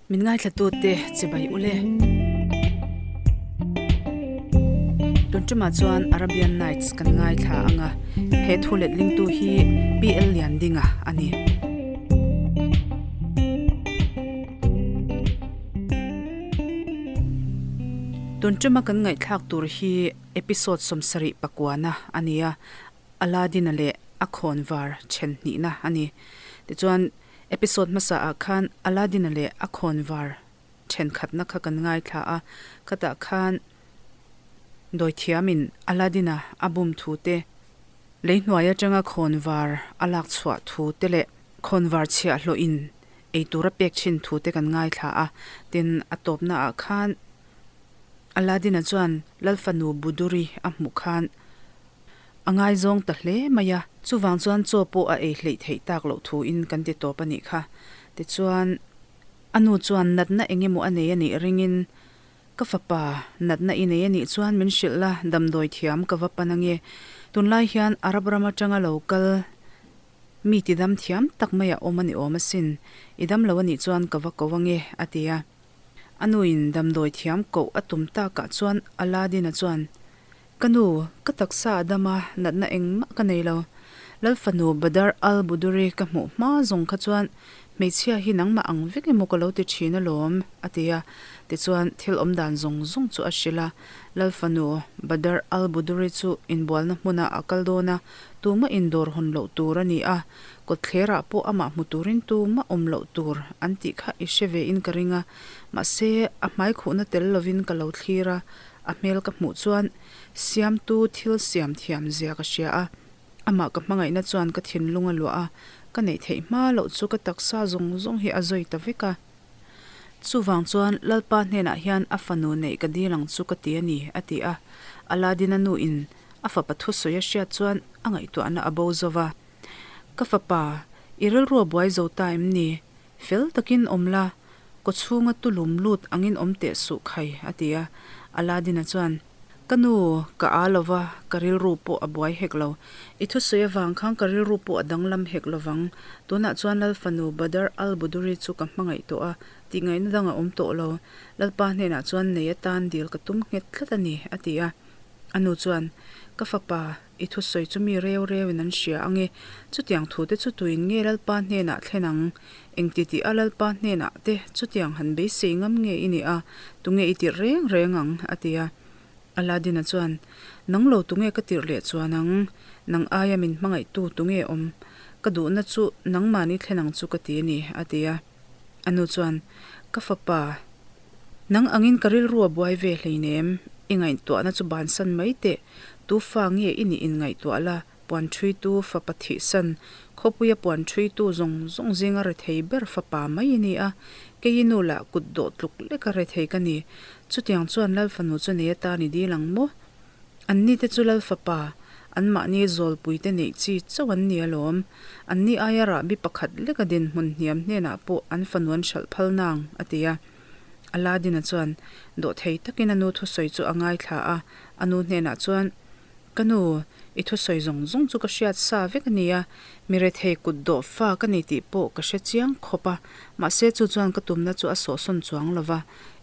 Min ngaithlatute chibai ule. Tun tumah chuan Arabian Nights kan ngaithla ang a, he thu letlingtu hi PL Liandinga a ni. Tun tuma kan ngaihthlak tur hi episode 70 pakuana a ni a, Aladdin-a leh a khawnvar then hnihna a ni. Tichuan. Episode hmasa ah khan Aladdin-a leh a khawnvar thenkhatna kha kan ngaithla a, khatah khan dawithiamin Aladdin-a a bum thu te, lei hnuai atanga khawnvar a lak chhuah thu te leh khawnvar chhiahhlawhin eitur a pek thin thu te kan ngaithla a, tin a tawpna ah khan Aladdin-a chuan Lalfanu Buduri a hmuh khan A ngaizawng ta hle mai a, chuvang chuan chaw pawh a ei hleih theih tak loh thuin kan ti tawp a nih kha. Tichuan, a nu chuan natna eng emaw a nei a nih ringin, Ka fapa, natna i nei a nih chuan min hrilh la, damdawi thiam ka va pan ange. Tunlai hian Arab ram atanga lo kal mi tidam thiam tak mai a awm a ni awm asin. I dam lo a nih chuan ka va ko ange, a ti a. A nuin damdawi thiam koh a tum takah chuan Aladdin-a chuan, Ka nu, ka taksa a dam a, natna engmah ka nei lo. Lalfanu Badar Al Buduri ka hmuh hma zawng kha chuan hmeichhia hi nangmah ang vek emaw ka lo ti thin alawm, a ti a. Tichuan, thil awm dan zawng zawng chu a hrilh a. Lalfanu Badar Al Buduri chu inbualna hmunah a kal dawn a, tumah indawr hawn loh tur a ni a. Kawtthlerah pawh amah hmu turin tumah awm loh tur an tih kha i hre ve in ka ring a. Mahse, a hmaikhuhna tel lovin ka lo thlir a, A hmel ka hmuh chuan Siamtu thil siam thiam zia ka hria a, amah ka hmangaihna chuan ka thinlung a luah a, ka neih theih hma loh chu ka taksa zawng zawng hi a zawi ta vek a. Chuvang chuan Lalpa hnenah hian a fanu neih ka dil ang chu ka ti a ni, a ti a. Aladdin-a nuin a fapa thusawi a hriat chuan a ngaihtuahna a bo zo va. Ka fapa, i rilru a buai zo ta em ni? Fel takin awm la, kawchhunga tulum lut angin awm teh suh khai, a ti a. Aladdin-a chuan, Ka nu, ka â lo va, ka rilru pawh a buai hek lo. I thusawi avang khan ka rilru pawh a danglam hek lo vang. Tunah chuan Lal fanu Badr al-Buduri chu ka hmangaih tawh a, tih ngaihna dang a awm tawh lo. Lalpa hnenah chuan nei atan dil ka tum nghet tlat a ni, a ti a. A nu chuan, Ka fapa, I thusawi chu mi reu reuin an hria ang e. Chutiang thute chu tuin nge Lalpa hnenah thlen ang? Engti tih a Lalpa hnenah te chutiang han beisei ngam nge i nih a, tunge i tirh reng reng ang? a ti a. Aladdin-a chuan, Nang lo tunge ka tirh leh chuan ang? Nang aia min hmangaihtu tunge awm? Ka duhna chu nangmahni thlen ang chu ka ti a ni, a ti a. A nu chuan, Ka fapa, Nang angin ka rilru a buai ve hleinem, i ngaihtuahna chu bansan mai teh, tu fa nge i nih inngaihtuah la, puan ṭhuitu fapa thihsan, khawpuia puan ṭhuitu zawng zawng zinga rethei ber fapa mai i ni a, kei i nu lah kut dawh tluk leka rethei ka ni, chutiang chuan Lal fanu chu nei atan i dil ang maw? Anni te chu Lal fapa, anmahni zawlpuite neih chi chauh an ni alawm, anni aia rahbi pakhat leka dinhmun hniam hnenah pawh an fanu an hralh phal nang, a ti a. Aladdin-a chuan dawhthei takin a nu thusawi chu a ngaithla a, a nu hnenah chuan, Ka nu, i thusawi zawng zawng chu ka hriat sa vek a nia, mi rethei kut dawh fa ka ni tih pawh ka hre chiang khawp a, mahse chu chuan ka tumna chu a sawhsawn chuang lo va,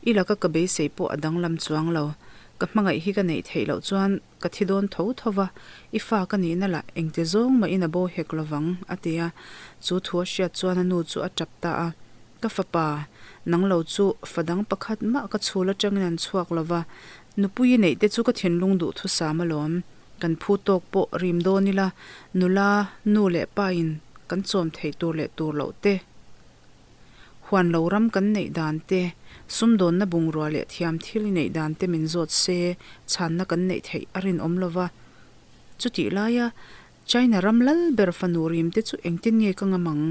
i laka ka beisei pawh a danglam chuang lo. Ka hmangaih hi ka neih theih loh chuan ka thi dawn tho tho va, i fa ka nihna lah engti zawng mahin a bo hek lo vang, a ti a. Chu thu a hriat chuan a nu chu a tap ta a. Ka fapa, nang lo chu fa dang pakhat mah ka chhul atangin an chhuak lo va, nupui i neih te chu ka thinlung duhthusam alawm. Kan phu tawk pawh rim dawn ila, nula, nu leh pa in kan chawm theih tur leh tur loh te, huan lo ram kan neih dan te, sumdawnna bungrua leh thiam thil i neih dan te min zawt se, chhanna kan neih theih a rinawm lo va. Chutih laia China ram lal ber fanu rim te chu engtin nge ka ngam ang?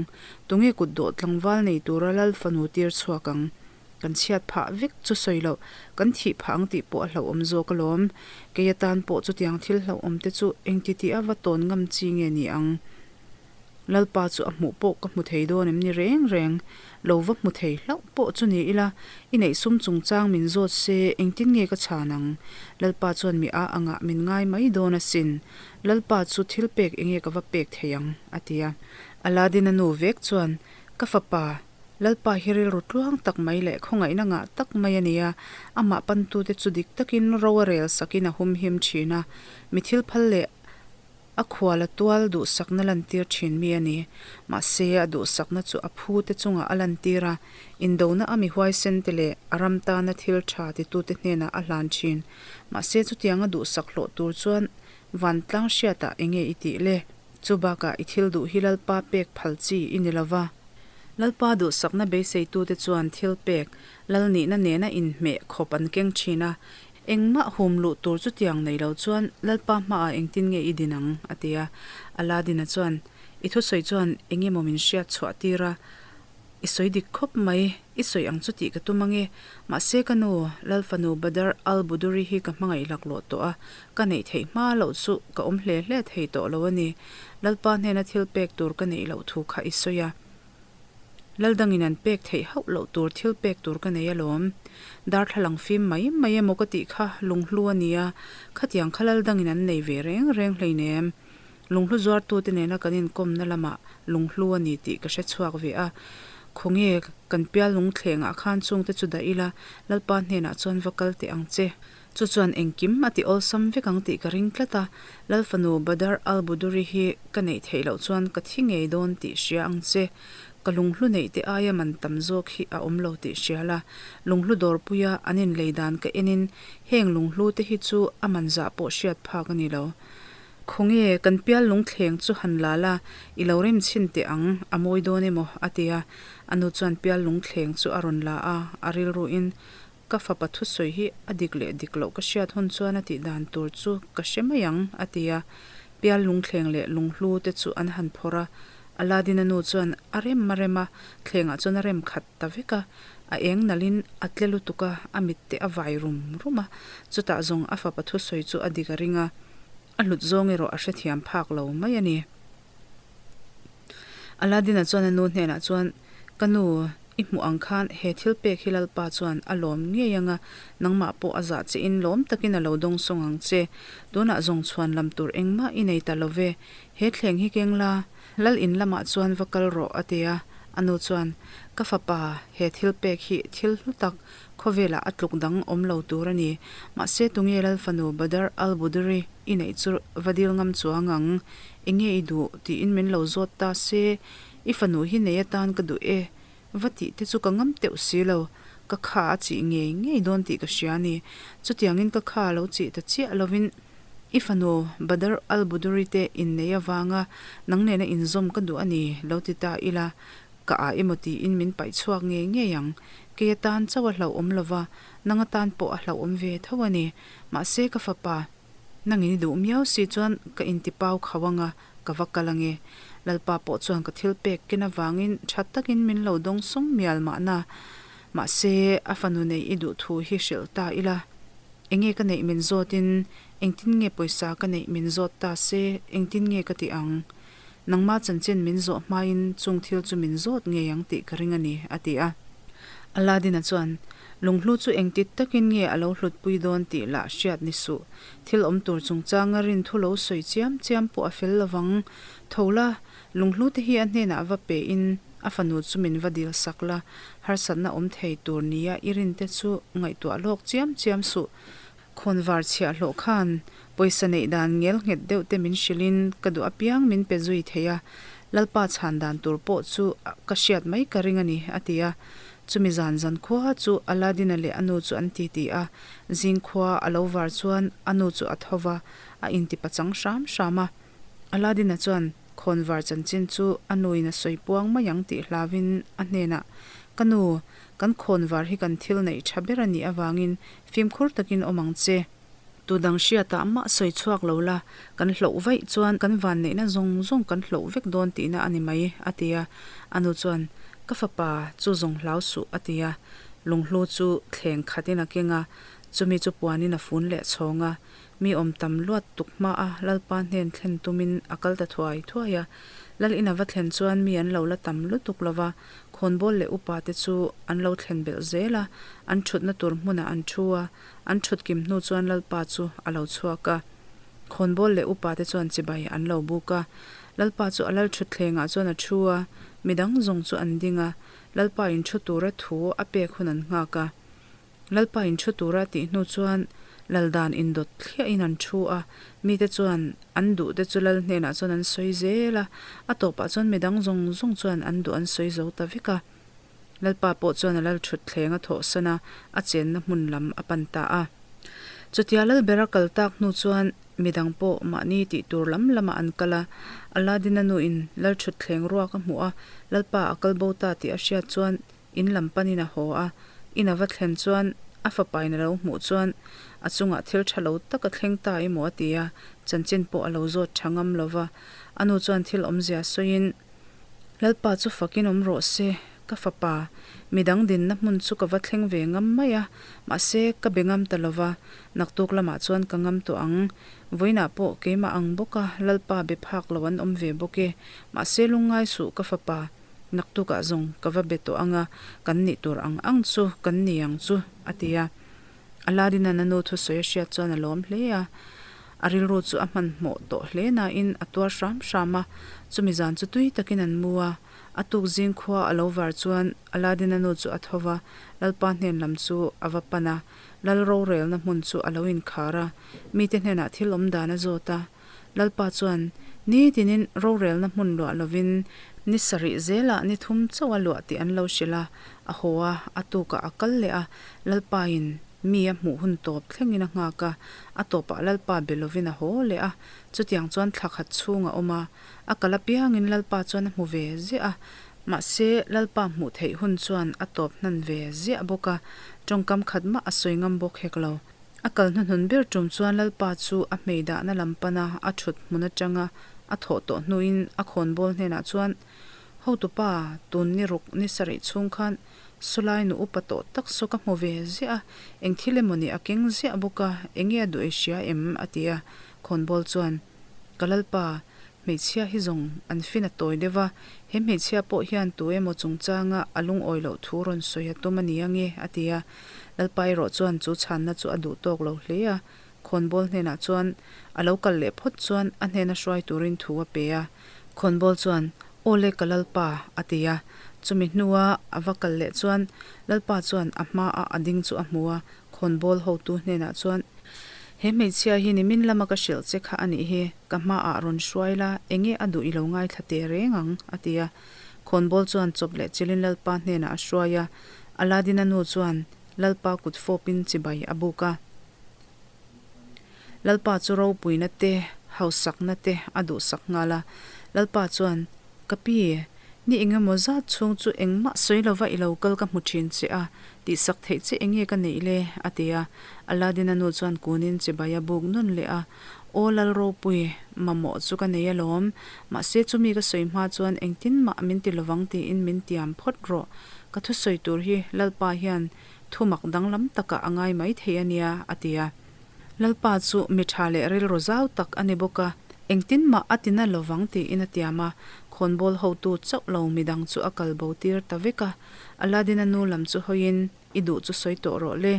Tunge kut dawh tlangval nei tura lal fanu tir chhuak ang? Kan chhiat phah vek chu sawi loh, kan thih phah ang tih pawh a hlauhawm zawk alawm. Kei atan pawh chutiang thil hlauhawm te chu engti tih a va tawn ngam chi nge ni ang? Lalpa chu a hmuh pawh ka hmu thei dawn em ni reng reng? Lo va hmu thei hlauh pawh chu ni ila, i neih sum chungchang min zawt se engtin nge ka chhan ang? Lalpa chuan mi a angah min ngai mai dawn asin. Lalpa chu thil pek enge ka va pek thei ang? a ti a. Aladdin-a nu vek chuan, Ka fapa! Lalpa hi rilru tluang tak mai leh khawngaihna ngah tak mai a ni a, amah pantute chu dik takin ro a rel sakin a humhim thin a, mi thil phal leh a khuala tual duhsakna lantir thin mi a ni. Mahse, a duhsakna chu a phute chungah a lantir a, indona a mi huaisente leh a ram tana thil tha titute hnenah a hlan thin. Mahse, chutianga duhsak hlawh tur chuan vantlang hriatah enge i tih le? Chu bakah i thil duh hi Lalpa pek phal chi i ni lo va. Lalpa duhsakna beiseitute chuan thil pek, Lal nihna nena inhmeh khawp an keng thin a. Engmah hum luh tur chutiang nei lo chuan Lalpa hmaah engtin nge i din ang? a ti a. Aladina chuan, I thusawi chuan eng emaw min hriat chhuah tir a, I sawi dik khawp mai, i sawi ang chu tih ka tum ange. Mahse ka nu, Lal fanu Badar Al-Buduri hi ka hmangaih laklawh tawh a, ka neih theih hma loh chu ka awm hle hle thei tawh lo a ni. Lalpa hnena thil pek tur ka neih loh thu kha i sawi a. Lal dangin an pek theih hauh loh tur thil pek tur ka nei alawm. Darthlalang fim mai mai emaw ka tih kha lunghlu a nia, khatiang kha lal dangin an nei ve reng reng hleinem. Lunghlu zuartute nena kan inkawmna lamah lunghlu a ni tih ka hre chhuak ve a. Khawnge, kan pial lungthlengah khan chungte chu dah ila, Lalpa hnenah chuan va kal teh ang che. Chu chuan engkim a ti awlsam vek ang tih ka ring tlat a, Lal fanu Badar al-Buduri hi ka neih theih loh chuan ka thi ngei dawn tih hria ang che. Ka lunghlu neih te aia man tam zawk hi a awm lo tih hria la. Lunghlu dawrpuia an inlei dan ka enin heng lunghlu te hi chu a man zah pawh hriat phak a ni lo. Khawnge, kan pial lungthleng chu han la la, i lo rem chhin teh ang, a mawi dawn emaw? a ti a. A nu chuan pial lungthleng chu a rawn la a, a rilruin, Ka fapa thusawi hi a dik leh dik loh ka hriat hun chuan a tih dan tur chu ka hre mai ang, a ti a. Pial lungthleng leh lunghlu te chu an han phawrh a. Aladdin-a nu chuan a rem a rem a, thlengah chuan a rem khat ta vek a. A eng nalhin a tle lutuk a, a mit te a vai rum rum a. Chutah zawng a fapa thusawi chu a dik a ring a, a hlut zawng erawh a hrethiam phak lo mai a ni. Aladdin-a chuan a nu hnenah chuan, Ka nu, i hmuh ang khan he thil pek hi Lalpa chuan a lawm ngei ang a, nangmah pawh a zah chein lawm takin a lo dawngsawng ang che. Tunah zawng chhuan lam tur engmah i nei ta lo ve. He thleng hi keng la, Lal in lamah chuan va kal rawh, a ti a. A nu chuan, Ka fapa, he thil pek hi thil hlu tak, khawvelah a tluk dang awm lo tur a ni. Mahse tunge Lal fanu Badar al-Buduri i neih chu va dil ngam chuang ang? Enge i duh? tiin min lo zawt ta se, I fanu hi nei atan ka duh e, va tih te chu ka ngam teuh si lo. Ka kha a chih ngei ngei dawn tih ka hria a ni. Chutiangin ka kha a lo chih ta chiah lovin i fanu Badar al-Buduri te inneih avanga nang nena inzawm ka duh a ni lo ti ta ila, ka ah emaw tiin min paih chhuak ngei ngei ang. Kei atan chauh a hlauhawm lova, nang atan pawh a hlauhawm ve tho a ni. Mahse ka fapa. Nangin i duh miau si chuan ka inti pau khauh anga ka va kal ange. Lalpa pawh chuan ka thil pek ken avangin tha takin min lo dawng sawng mial mahna. Mahse, a fanu neih i duh thu hi hrilh ta ila. Enge ka neih min zawtin engtin nge pawisa ka neih min zawt ta se engtin nge ka tih ang? Nangma chanchin min zawh hmain chung thil chu min zawt ngei ang tih ka ring a ni, a ti a. Aladdin-a chuan, Lunghlu chu engtit takin nge a lo hlutpui dawn tih lah hriat ni suh. Thil awm tur chungchanga rin thu lo sawi chiam chiam pawh a fel lovang. Tho la, lunghlu te hi a hnenah va pein a fanu chu min va dil sak la, harsatna awm thei tur nia i rinte chu ngaihtuah lawk chiam chiam suh. Khawnvar chhiahhlawh khan pawisa neih dan ngel nghet deuh te min hrilhin ka duh apiang min pe zui thei a, Lalpa chhan dan tur pawh chu ka hriat mai ka ring a ni, a ti a. Chumi zan zan khua chu Aladdin-a leh a nu chu an titi a, zing khua a lo var chuan a nu chu a tho va, a intipachang hram hram a. Aladdin-a chuan khawnvar chanchin chu a nuin a sawi puang mai ang tih hlauvin a hnenah, Ka nu, kan khawnvar hi kan thil neih tha ber a nih avangin Fimkhur takin awm ang che. Tu dang hriatah mah sawi chhuak lo la, kan hloh vaih chuan kan vanneihna zawng zawng kan hloh vek dawn tihna a ni mai, a ti a. A nu chuan, Ka fapa, chu zawng hlau suh, a ti a. Lunghlu chu thleng khatin a keng a, chumi chu puanin a fun leh chhawng a. Mi awm tam luat tuk hmaa Lalpa hnen thlen tumin a kal ta thuai thuai a. Lal ina va thlen chuan mi an lo la tam lutuk lo va, Khawnbawl leh upa te chu an lo thlen belh zel a, an thutna tur hmunah an thu a, an thut kim hnu chuan Lalpa chu a lo chhuak a. Khawnbawl leh upa te chuan chibai an lo buk a. Lalpa chu a lal thutthlengah chuan a thu a, midang zawng chu an ding a. Lalpa in thu tura thu a pek hun an nghak a. Lalpa in thu tura a tih hnu chuan lal dan indawt thliahin an thu a, mite chuan an duh te chu lal hnenah chuan an sawi zel a, a tawpah chuan midang zawng zawng chuan an duh an sawi zo ta vek a. Lalpa pawh chuan a lal thut thleng a thawhsan a, a chenna hmun lam a pan ta a. Chutia lal ber a kal tak hnu chuan midang pawh mahni tih tur lam lamah an kal a, Aladdin-a nuin lal thut thleng ruak a hmuh a, Lalpa a kal bo ta tih a hriat chuan in lam panin a haw a, in a va thlen chuan a fapain a lo hmuh chuan a chungah thil tha lo tak a thleng ta emaw a ti a, chanchin pawh a lo zawt tha ngam lo va, a nu chuan thil awmzia sawiin, Lalpa chu fakin awm rawh se, ka fapa, midang dinna hmun chu ka va thleng ve ngam mai a, mahse ka be ngam ta lo va, naktuk lamah chuan ka ngam tawh ang. Vawiinah pawh keimah ang bawka Lalpa be phak lo an awm ve bawk e, mahse lungngai suh ka fapa, naktukah zawng ka va be tawh ang a, kan nih tur ang ang chu kan ni ang chu, a ti a. Aladdin-a'n a nu thusawi a hriat chuan a lawm hle a, a rilru chu a hmanhmawh tawh hle nain a tuar hram hram a, chumi zan chu tui takin an mu a. A tuk zing khua a lo var chuan Aladdin-a nu chu a tho va, Lalpa hnen lam chu a va pan a, Lal rorelna hmun chu a lo inkhar a, mite hnenah thil awm dan a zawt a. Lalpa chuan, Nitinin rorelna hmun luah lovin ni sarih zelah ni thum chauh a luah tih an lo hrilh a, a haw a, a tukah a kal leh a, Lalpain mi a hmuh hun tawp thlengin a nghak a, a tawpah Lalpa be lovin a haw leh a, chutiang chuan thla khat chhung a awm a, a kal apiangin Lalpa chuan a hmu ve ziah a, mahse Lalpa hmuh theih hun chuan a tawp hnan ve ziah bawk a, tawngkam khat mah a sawi ngam bawk hek lo. A kal hnuhnun ber tum chuan Lalpa chu a hmei dahna lam pana a thut hmun atanga a thawh tawh hnuin a khawnbawl hnenah chuan, Hotupa, tun ni ruk ni sarih chhung khan sawlai nu upa tawh tak saw ka hmu ve ziah a, eng thil emaw ni a keng ziah bawk a, enge a duh ei hria em? a ti a. Khawnbawl chuan, Ka Lalpa, Hmeichhia hi zawng an fin a tawi deuh a, he hmeichhia pawh hian tu emaw chungchanga a lungawi loh thu rawn sawi a tum a ni ange, a ti a. Lalpa erawh chuan chu chhanna chu a duh tawk lo hle a, khawnbawl hnenah chuan a lo kal leh phawt chuan a hnena hruai turin thu a pe a. Khawnbawl chuan, Aw le ka Lalpa, a ti a. Chumi hnua a va kal leh chuan Lalpa chuan a hmaah a ding chu a hmu a, Khawnbawl hotu hnenah chuan, He hmeichhia hi nimin lama ka hrilh che kha a nih hi, ka hmaah rawn hruai la, enge a duh i lo ngaithla teh reng ang, a ti a. Khawnbawl chuan chawp leh chilin Lalpa hnenah a hruai a, Aladdin-a nu chuan Lalpa kut fawpin chibai a buk a. Lalpa chu ropuina te, hausakna te a duhsak nghal a. Lalpa chuan, Ka pi, ni engemaw zat chhung chu engmah sawi lova i lo kal ka hmu thin che a, tihsak theih che enge ka neih le? a ti a. Aladdin-a nu chuan kunin chibai a buk nawn leh a, Aw Lal ropui, mamawh chu ka nei alawm, mahse chumi ka sawi hma chuan engtin mah min ti lovang tiin min tiam phawt rawh. Ka thusawi tur hi Lalpa hian Thu mak danglam takah a ngai mai thei a nia, a ti a. Lalpa chu mi tha leh rilru zau tak a ni bawk a, engtin mah a ti na lovang tiin a tiam a, khawnbawl hotu chauh lo midang chu a kal bo tir ta vek a. Aladdin-a nu lam chu hawiin, I duh chu sawi tawh rawh le.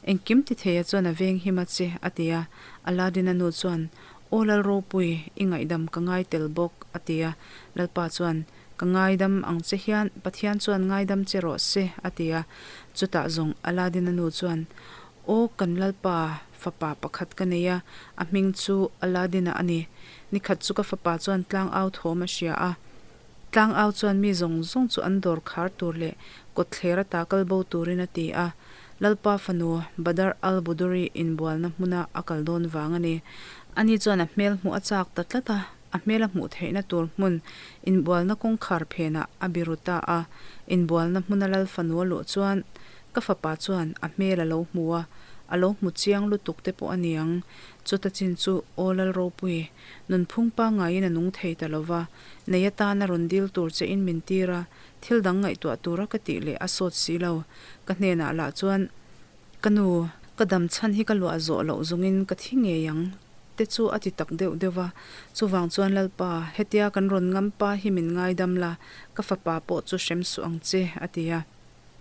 Engkim ti theia chuan a veng him a che, a ti a. Aladdin-a nu chuan, Aw Lal ropui, i ngaihdam ka ngai tel bawk, a ti a. Lalpa chuan, Ka ngaidam ang che hian Pathian chuan ngaidam che rawh se, a ti a. Chutah zawng Aladdin-a nu chuan, Aw kan Lalpa, fapa pakhat ka nei a, a hming chu Aladdin-a a ni. Nikhat chu ka fapa chuan tlangau thawm a hria a. Tlangau chuan mi zawng zawng chu an dawr khar tur leh kawtthler ata kal bo turin a ti a. Lalpa fanu Badar al-Buduri inbualna hmuna a kal dawn vang a ni. Ani chuan a hmel hmuh a chak ta tlat a. A hmel a hmuh theihna tur hmun inbualna kawngkhar phenah a biru ta a, inbualna hmuna lal fanu a luh chuan ka fapa chuan a hmel a lo hmu a, a lo hmu chiang lutuk te pawh a ni ang. Chuta chin chu aw lal ropui, nunphung pangaiin a nung thei ta lo va, nei atana rawn dil tur che in min tir a, thil dang ngaihtuah tura ka tih leh a sawt si lo. Ka hnenah lah chuan ka nu, ka dam chhan hi ka luah zawh loh zungin ka thi ngei ang. Te chu a ti tak deuh deuh va, chuvang chuan Lalpa, hetia kan rawn ngam pa hi min ngaidam la, ka fapa pawh chu hrem suh ang che, a ti a.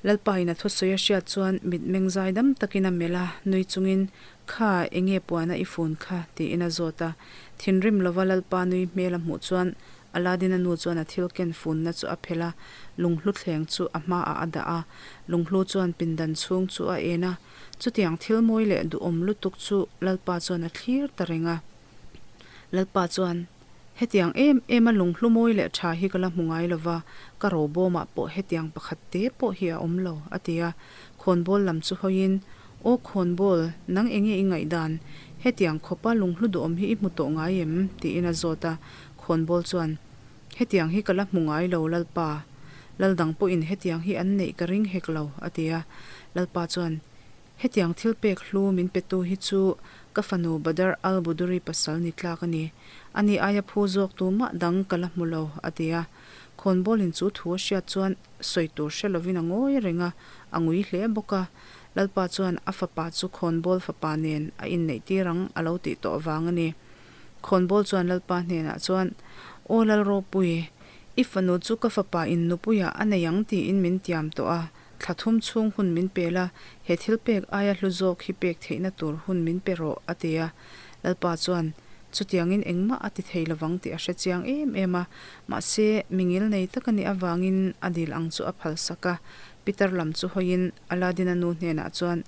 Lalpa in a thusawi a hriat chuan mitmeng zaidam takin a melh a, nui chungin, Kha, enge puana i fun kha? tiin a zawt a. Thinrim lova Lalpa nui hmel a hmuh chuan Aladdin-a nu chuan a thil ken funna chu a phelh a. Lunghlu thleng chu a hmaah a dah a, lunghlu chuan pindan chhung chu a en a. Chutiang thil mawi leh duhawm lutuk chu Lalpa chuan a thlir ta reng a. Lalpa chuan, Hetiang em em a lunghlu mawi leh tha hi ka la hmu ngai lo va, ka robawmah pawh hetiang pakhat te pawh hi a awm lo, a ti a. Khawnbawl lam chu hawiin, Aw khawnbawl, nang enge i ngaihdan? Hetiang khawpa lunghlu duhawm hi i hmu tawh ngai em? tiin a zawt a. Khawnbawl chuan, Hetiang hi ka la hmu ngai lo Lalpa. Lal dang pawhin hetiang hi an neih ka ring hek lo, a ti a. Lalpa chuan, Hetiang thil pek hlu min petu hi chu ka fanu Badar al-Buduri pasal ni tlak a ni. Ani aia phu zawk tu mah dang ka la hmu lo, a ti a. Khawnbawlin chu thu a hriat chuan sawi tur hre lovin a ngawi reng a, a ngui hle bawk a. Lalpa chuan a fapa chu khawnbawl fapa nen a inneihtir ang a lo tih tawh vang a ni. Khawnbawl chuan Lalpa hnenah chuan, Aw Lalropui, i fanu chu ka fapa in nupuiah a nei ang tiin min tiam tawh a, thla thum chhung hun min pe la, he thil pek aia hlu zawk hi pek theihna tur hun min pe rawh, a ti a. Lalpa chuan, Chutiangin engmah a ti thei lovang tih a hre chiang em em a, mahse, mi ngilnei tak a nih avangin a dil ang chu a phalsak a. Peter lam chu hawiin Aladdin-a nu hnenah chuan,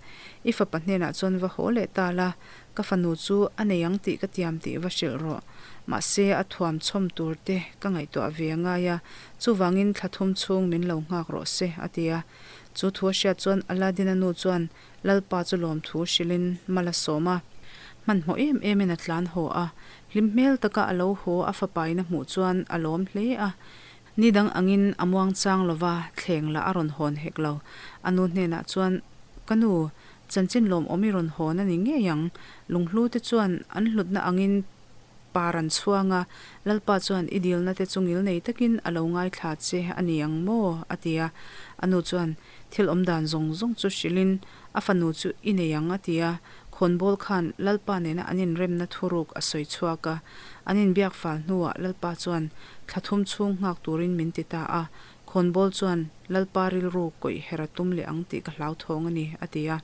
I fapa hnenah chuan va haw leh ta la, Ka fanu chu a nei ang tih ka tiam tih va hrilh rawh. Mahse, a thuam chhawm tur te ka ngaihtuah ve a ngai a, chuvangin thla thum chhung min lo nghak rawh se, a ti a. Chu thu a hriat chuan Aladdin-a nu chuan Lalpa chu lawmthu hrilhin mal a sawm a. Hmanhmawh em emin a tlan haw a, hlim hmel taka a lo haw a fapain a hmuh chuan a lawm hle a. Ni dang angin a muang chang lova thleng lah a rawn hawn hek lo. A nu hnenah chuan, Ka nu, Chanchin lawmawm i rawn hawn a ni ngei ang. Lunghlu te chuan an hlutna angin par an chhuang a, Lalpa chuan i dilna te chu ngilnei takin a lo ngaithla che a ni ang maw? a ti a. A nu chuan thil awm dan zawng zawng chu hrilhin a fanu chu i nei ang a ti a. Khawnbawl khan Lalpa nena an inremna thuruk a sawi chhuak a. An inbiak fal hnuah Lalpa chuan thla thum chhung nghak turin min ti ta a. Khawnbawl chuan Lalpa rilru kawih her a tum leh ang tih ka hlauthawng a ni, a ti a.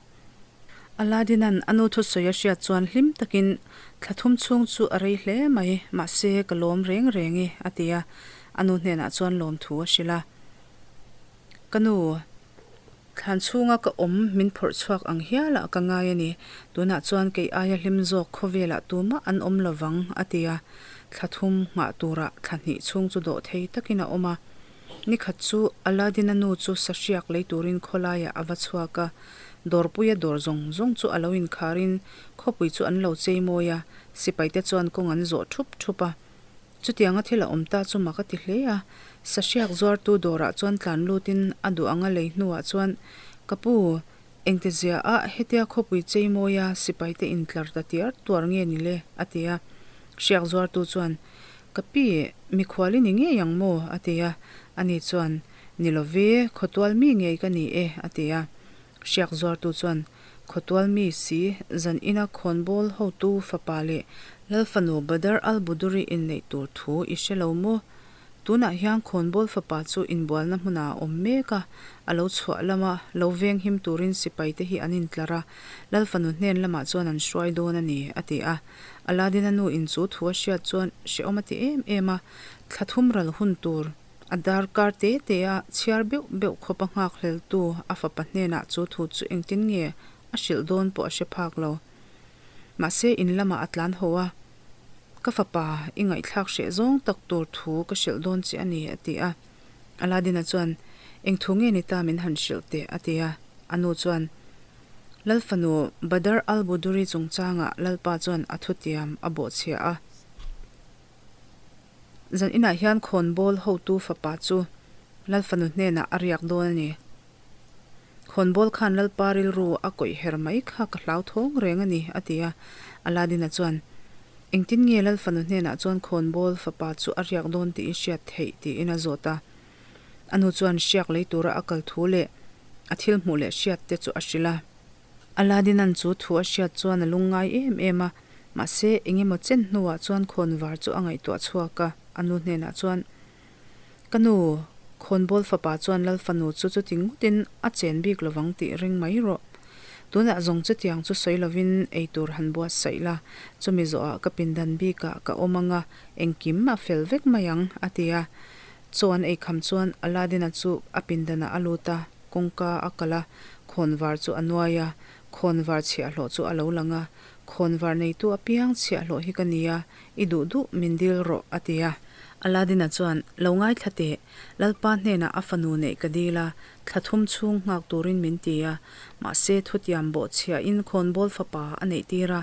Aladdin-a'n a nu thusawi a hriat chuan hlim takin, Thla thum chhung chu a rei hle mai, mahse ka lawm reng reng e, a ti a. A nu hnenah chuan lawmthu a hrilh a. Ka nu, thlan chhunga ka awm min phawrh chhuak ang hialah ka ngai a ni. Tunah chuan kei aia hlim zawk khawvelah tumah an awm lo vang, a ti a. Thla thum nghah turah thla hnih chhung chu dawh thei takin a awm a. Nikhat chu Aladdin-a nu chu sahriak lei turin khawlaiah a va chhuak a, dawrpuia dawr zawng zawng chu a lo inkharin khawpui chu an lo chei mawi a, sipaite chuan kawng an zawh thup thup a. Chutianga thil a awm ta chu mak a ti hle a, sahriak zuartu dawrah chuan tlan lutin a duh anga lei hnuah chuan, Ka pu, engte zia ah hetia khawpui chei mawia sipaite intlar ta tiar tuar nge ni le? a ti a. Hriak zuartu chuan, Ka pi, mikhual i ni ngei ang maw? a ti a. Ani chuan, Ni lo ve, khawtual mi ngei ka ni e, a ti a. Hriak zuartu chuan, Khawtual mi si, zan ina khawnbawl hotu fapa leh Lalfanu Badar al-Buduri inneih tur thu i hre lo maw? Tunah hian khawnbawl fapa chu inbualna hmunah a awm mek a, a lo chhuah lama lo venghim turin sipaite hi an intlar a, Lalfanu hnen lamah chuan an hruai dawn a ni, a ti a. Aladdin-a nu in chu thu a hriat chuan hrehawm a ti em em a, thla thum ral hun tur a darkar te te a chhiar beuh beuh khawp a nghak hleltu a fapa hnenah chu thu chu engtin nge a hrilh dawn pawh a hre phak lo. Mahse in lamah a tlan haw a, Ka fapa, i ngaihthlak hreh zawng tak tur thu ka hrilh dawn che a ni, a ti a. Aladdin-a chuan, Eng thu nge ni ta min han hrilh teh, a ti a. A nu chuan, Lal fanu Badr al-Buduri chungchangah Lalpa chuan a thutiam a bawhchhia a. Zan inah hian khawnbawl hotu fapa chu Lal fanu hnenah a riak dawn a ni. Khawnbawl khan Lalpa rilru a kawih her mai kha ka hlauthawng reng a ni, a ti a. Aladdin-a chuan, Engtin nge Lal fanu hnenah chuan khawnbawl fapa chu a riak dawn tih i hriat theih? tiin a zawt a. A nu chuan hriak lei tura a kal thu leh a thil hmuh leh hriat te chu a hrilh a. Aladdin-a'n chu thu a hriat chuan a lungngai em em a, mahse eng emaw chen hnuah chuan khawnvar chu a ngaihtuah chhuak a, a nu hnenah chuan, Ka nu, khawnbawl fapa chuan Lal fanu chu chuti ngawtin a chen bik lovang tih ring mai rawh. Tunah zawng chutiang chu sawi lovin ei tur han buatsaih la, chumi zawhah ka pindan bikah ka awm anga engkim a fel vek mai ang, a ti a. Chaw an ei kham chuan Aladdin-a chu a pindanah a lut a, kawngka a kalh a, khawnvar chu a nuai a, khawnvar chhiahhlawh chu a lo lang a, Khawnvar neitu apiang chhiahhlawh hi ka ni a, i duh duh min dil rawh, a ti a. Aladdin-a chuan, Lo ngaithla teh, Lalpa hnenah a fanu neih ka dil a, thla thum chhung nghak turin min ti a, mahse thutiam bawh chhiahin khawnbawl fapa a neih tir a,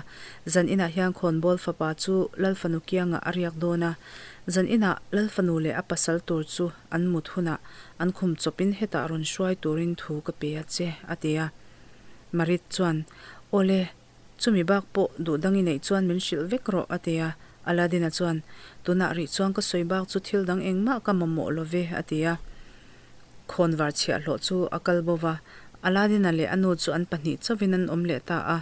zan inah hian khawnbawl fapa chu Lal fanu kiangah a riak dawn a, zan inah Lal fanu leh a pasal tur chu an mut hunah an khum chawpin hetah rawn hruai turin thu ka pe a che, a ti a. Marit chuan, Awle, Chumi bak pawh duh dang i neih chuan min hrilh vek rawh, a ti a. Aladdin-a chuan, Tunah rih chuan ka sawi bak chu thil dang engmah ka mamawh lo ve, a ti a. Khawnvar chhiahhlawh chu a kal bo va, Aladdin-a leh a nu chu an pahnih chauhin an awm leh ta a.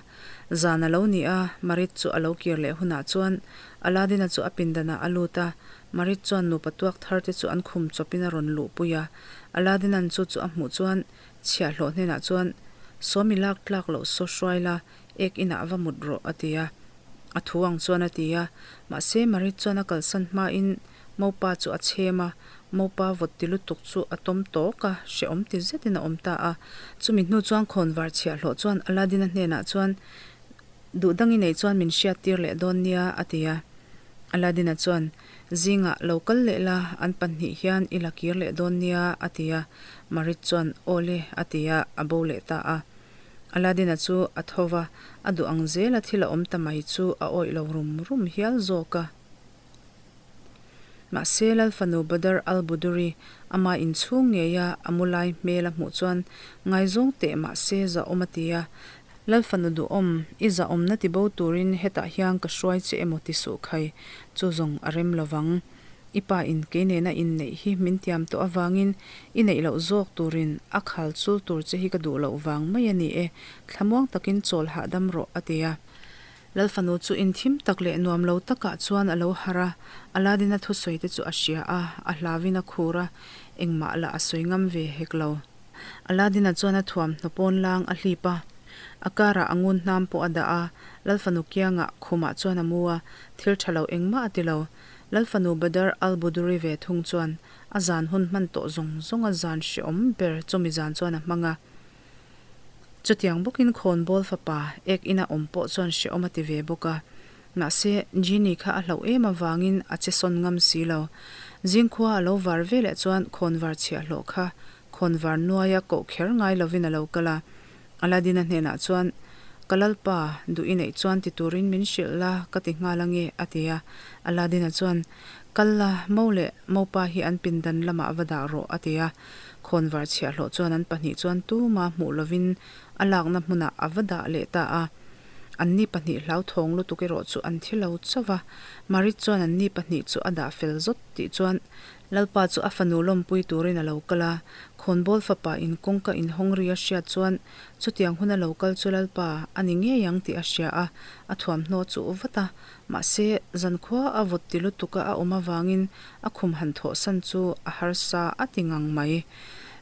Zan a lo ni a, Marit chu a lo kir leh hunah chuan Aladdin-a chu a pindanah a lut a, Marit chuan nupa tuak thar te chu an khum chawpin a rawn luhpui a. Aladdin-a'n chu chu a hmuh chuan Chhiahhlawh hnenah chuan, Sawmi lak tlak loh saw hruai la, ek inah va mut rawh, a ti a. A thu ang chuan a ti a. Mahse, Marit chuan a kalsan hmain Mopa chu a chhem a, Mopa vawt ti lutuk chu a tawm tawk a, hrehawm ti zetin a awm ta a. Chumi hnu chuan khawnvar chhiahhlawh chuan Aladdin-a hnenah chuan, Duh dang i neih chuan min hriat tir leh dawn nia, a ti a. Aladdin-a chuan, Zingah lo kal leh la, an pahnih hian i la kir leh dawn nia, a ti a. Marit chuan, Aw le, a ti a, a bo leh ta a. Aladdin-a chu a tho va, a duh ang zela thil a awm ta mai chu a awih lo rum rum hial zawk a. Mahse, Lal fanu Badr al-Buduri ama inchhung ngeia a mu lai hmel a hmuh chuan ngaizawng teh mahse zahawm a ti a. Lal fanu duhawm, i zahawmna ti bo turin hetah hian ka hruai che emaw ti suh khai, chu zawng a rem lovang. I pa in kei nena inneih hi min tiam tawh avangin i neih loh zawk turin a khal chul tur che hi ka duh loh vang mai a ni e, thlamuang takin chawl hahdam rawh a ti a. Lal fanu chu inthim tak leh nuam lo takah chuan a lo harh a, Aladdin-a thusawi te chu a hria a, a hlauin a khur a, engmah lah a sawi ngam ve hek lo. Aladdin-a chuan a thuamhnaw pawn lang a hlip a, a karah a ngun hnam pawh a dah a, Lal fanu kiangah khumah chuan a mu a, thil tha lo engmah a ti lo. Lal fanu Badr al-Buduri ve thung chuan a zan hun hman tawh zawng zawng a zan hrehawm ber chumi zan chuan a hmang a. Chutiang bawkin khawnbawl fapa ek ina awm pawh chuan hrehawm a ti ve bawk a. Mahse, Genie kha a hlauh em avangin a che sawn ngam si lo. Zingkhua a lo var ve leh chuan khawnvar chhiahhlawh kha khawnvar nuaia koh kher ngai lovin a lo kal a. Aladdin-a hnenah chuan, Ka lalpa, duh i neih chuan ti turin min hrilh la ka ti nghal ange, a ti a. Aladdin-a chuan, Kal la, mo leh mopa hi an pindan lamah va dah rawh, a ti a. Khawnvar chhiahhlawh chuan an pahnih chuan tuma hmuh lovin a lakna hmunah a va dah leh ta a. Anni pahnih hlauthawng lutuk erawh chu an thi lo chauh a. Marit chuan anni pahnih chu a dah fel zawt tih chuan Lalpa chu a fanu lawmpui turin a lo kal a. Khawnbawl fapa in kawngka inhawng ri a hriat chuan chutiang huna lo kal chu Lalpa a ni ngei ang tih a hria a, a thuamhnaw chu vat a. Mahse, zankhua a vawt ti lutuka a awm avangin a khum han thawhsan chu a harsa a ti ngang mai.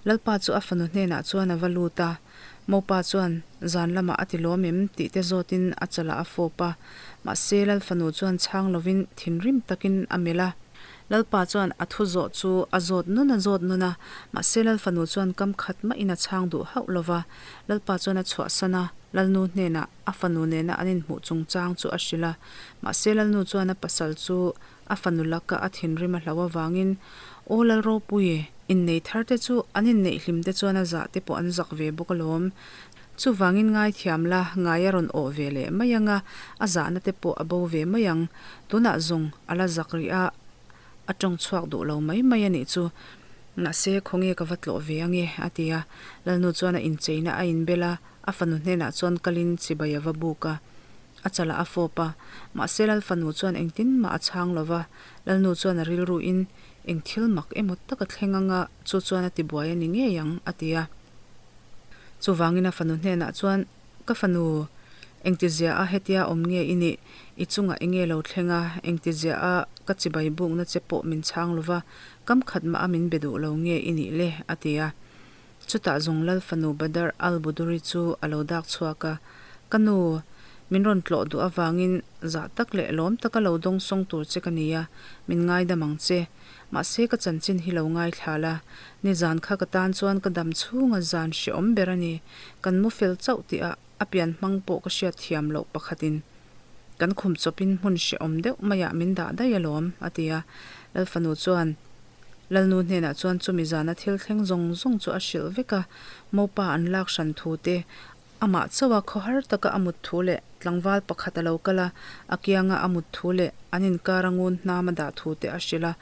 Lalpa chu a fanu hnenah chuan a va lut a, Mopa chuan zan lamah a ti lawm em tih te zawtin a chalah a fawp a. Mahse, Lal fanu chuan chhang lovin thinrim takin a melh a. Lalpa chuan a thu zawh chu a zawt nun a zawt nun a, mahse Lal fanu chuan kam khat mahin a chhang duh hauh lova. Lalpa chuan a chhuahsan a, Lalnu hnenah a fanu nena an inhmuh chungchang chu a hrilh a. Mahse Lalnu chuan a pasal chu a fanu laka a thinrim a hlauh avangin, Aw Lalropui, innei thar te chu an inneih hlim te chuan a zah te pawh an zak ve bawk alawm. Chuvangin ngaithiam la, ngai a rawn awh ve leh mai ang a, a zahna te pawh a bo ve mai ang. Tunah zawng a la zak rih a, a tawng chhuak duh lo mai mai a nih chu. Mahse, khawnge ka va tlawh ve ange, a ti a. Lalnu chuan a incheina a inbel a, a fanu hnenah chuan kalin chibai a va buk a, a chalah a fawp a. Mahse, Lal fanu chuan engtin mah a chhang lo va, Lalnu chuan a rilruin eng thil mak emaw tak a thleng anga chu chuan a tibuai a ni ngei ang, a ti a. Chuvangin a fanu hnenah chuan, Ka fanu, engtizia a hetia awm nge i nih? I chungah enge lo thleng a, engtizia a ka chibai bukna che pawh min chhang lo va, kam khat mah a min be duh lo nge i nih le? a ti a. Chutah zawng Lal fanu Badr al-Buduri chu a lo dak chhuak a, Ka nu, Min rawn tlawh duh avangin zah tak leh lawm taka lo dawngsawng tur che ka ni a, min ngaidam ang che. Mahse ka chanchin hi lo ngaithla la, nizan kha ka tan chuan ka dam chhunga zan hrehawm ber a ni. Kan mu fel chauh tihah a pian hmang pawh ka hriat thiam loh pakhatin kan khum chawpin hmun hrehawm deuh maiah min dah daih alawm, a ti a. Lalfanu chuan Lalnu hnenah chuan chumi zana thil thleng zawng zawng chu a hrilh vek a, mopa an lak hran thu te, Amah chauha khawhar taka a mut thu leh tlangval pakhat a lo kal a, a kianga a mut thu leh an inkara ngun hnam a dah thu te a hrilh a.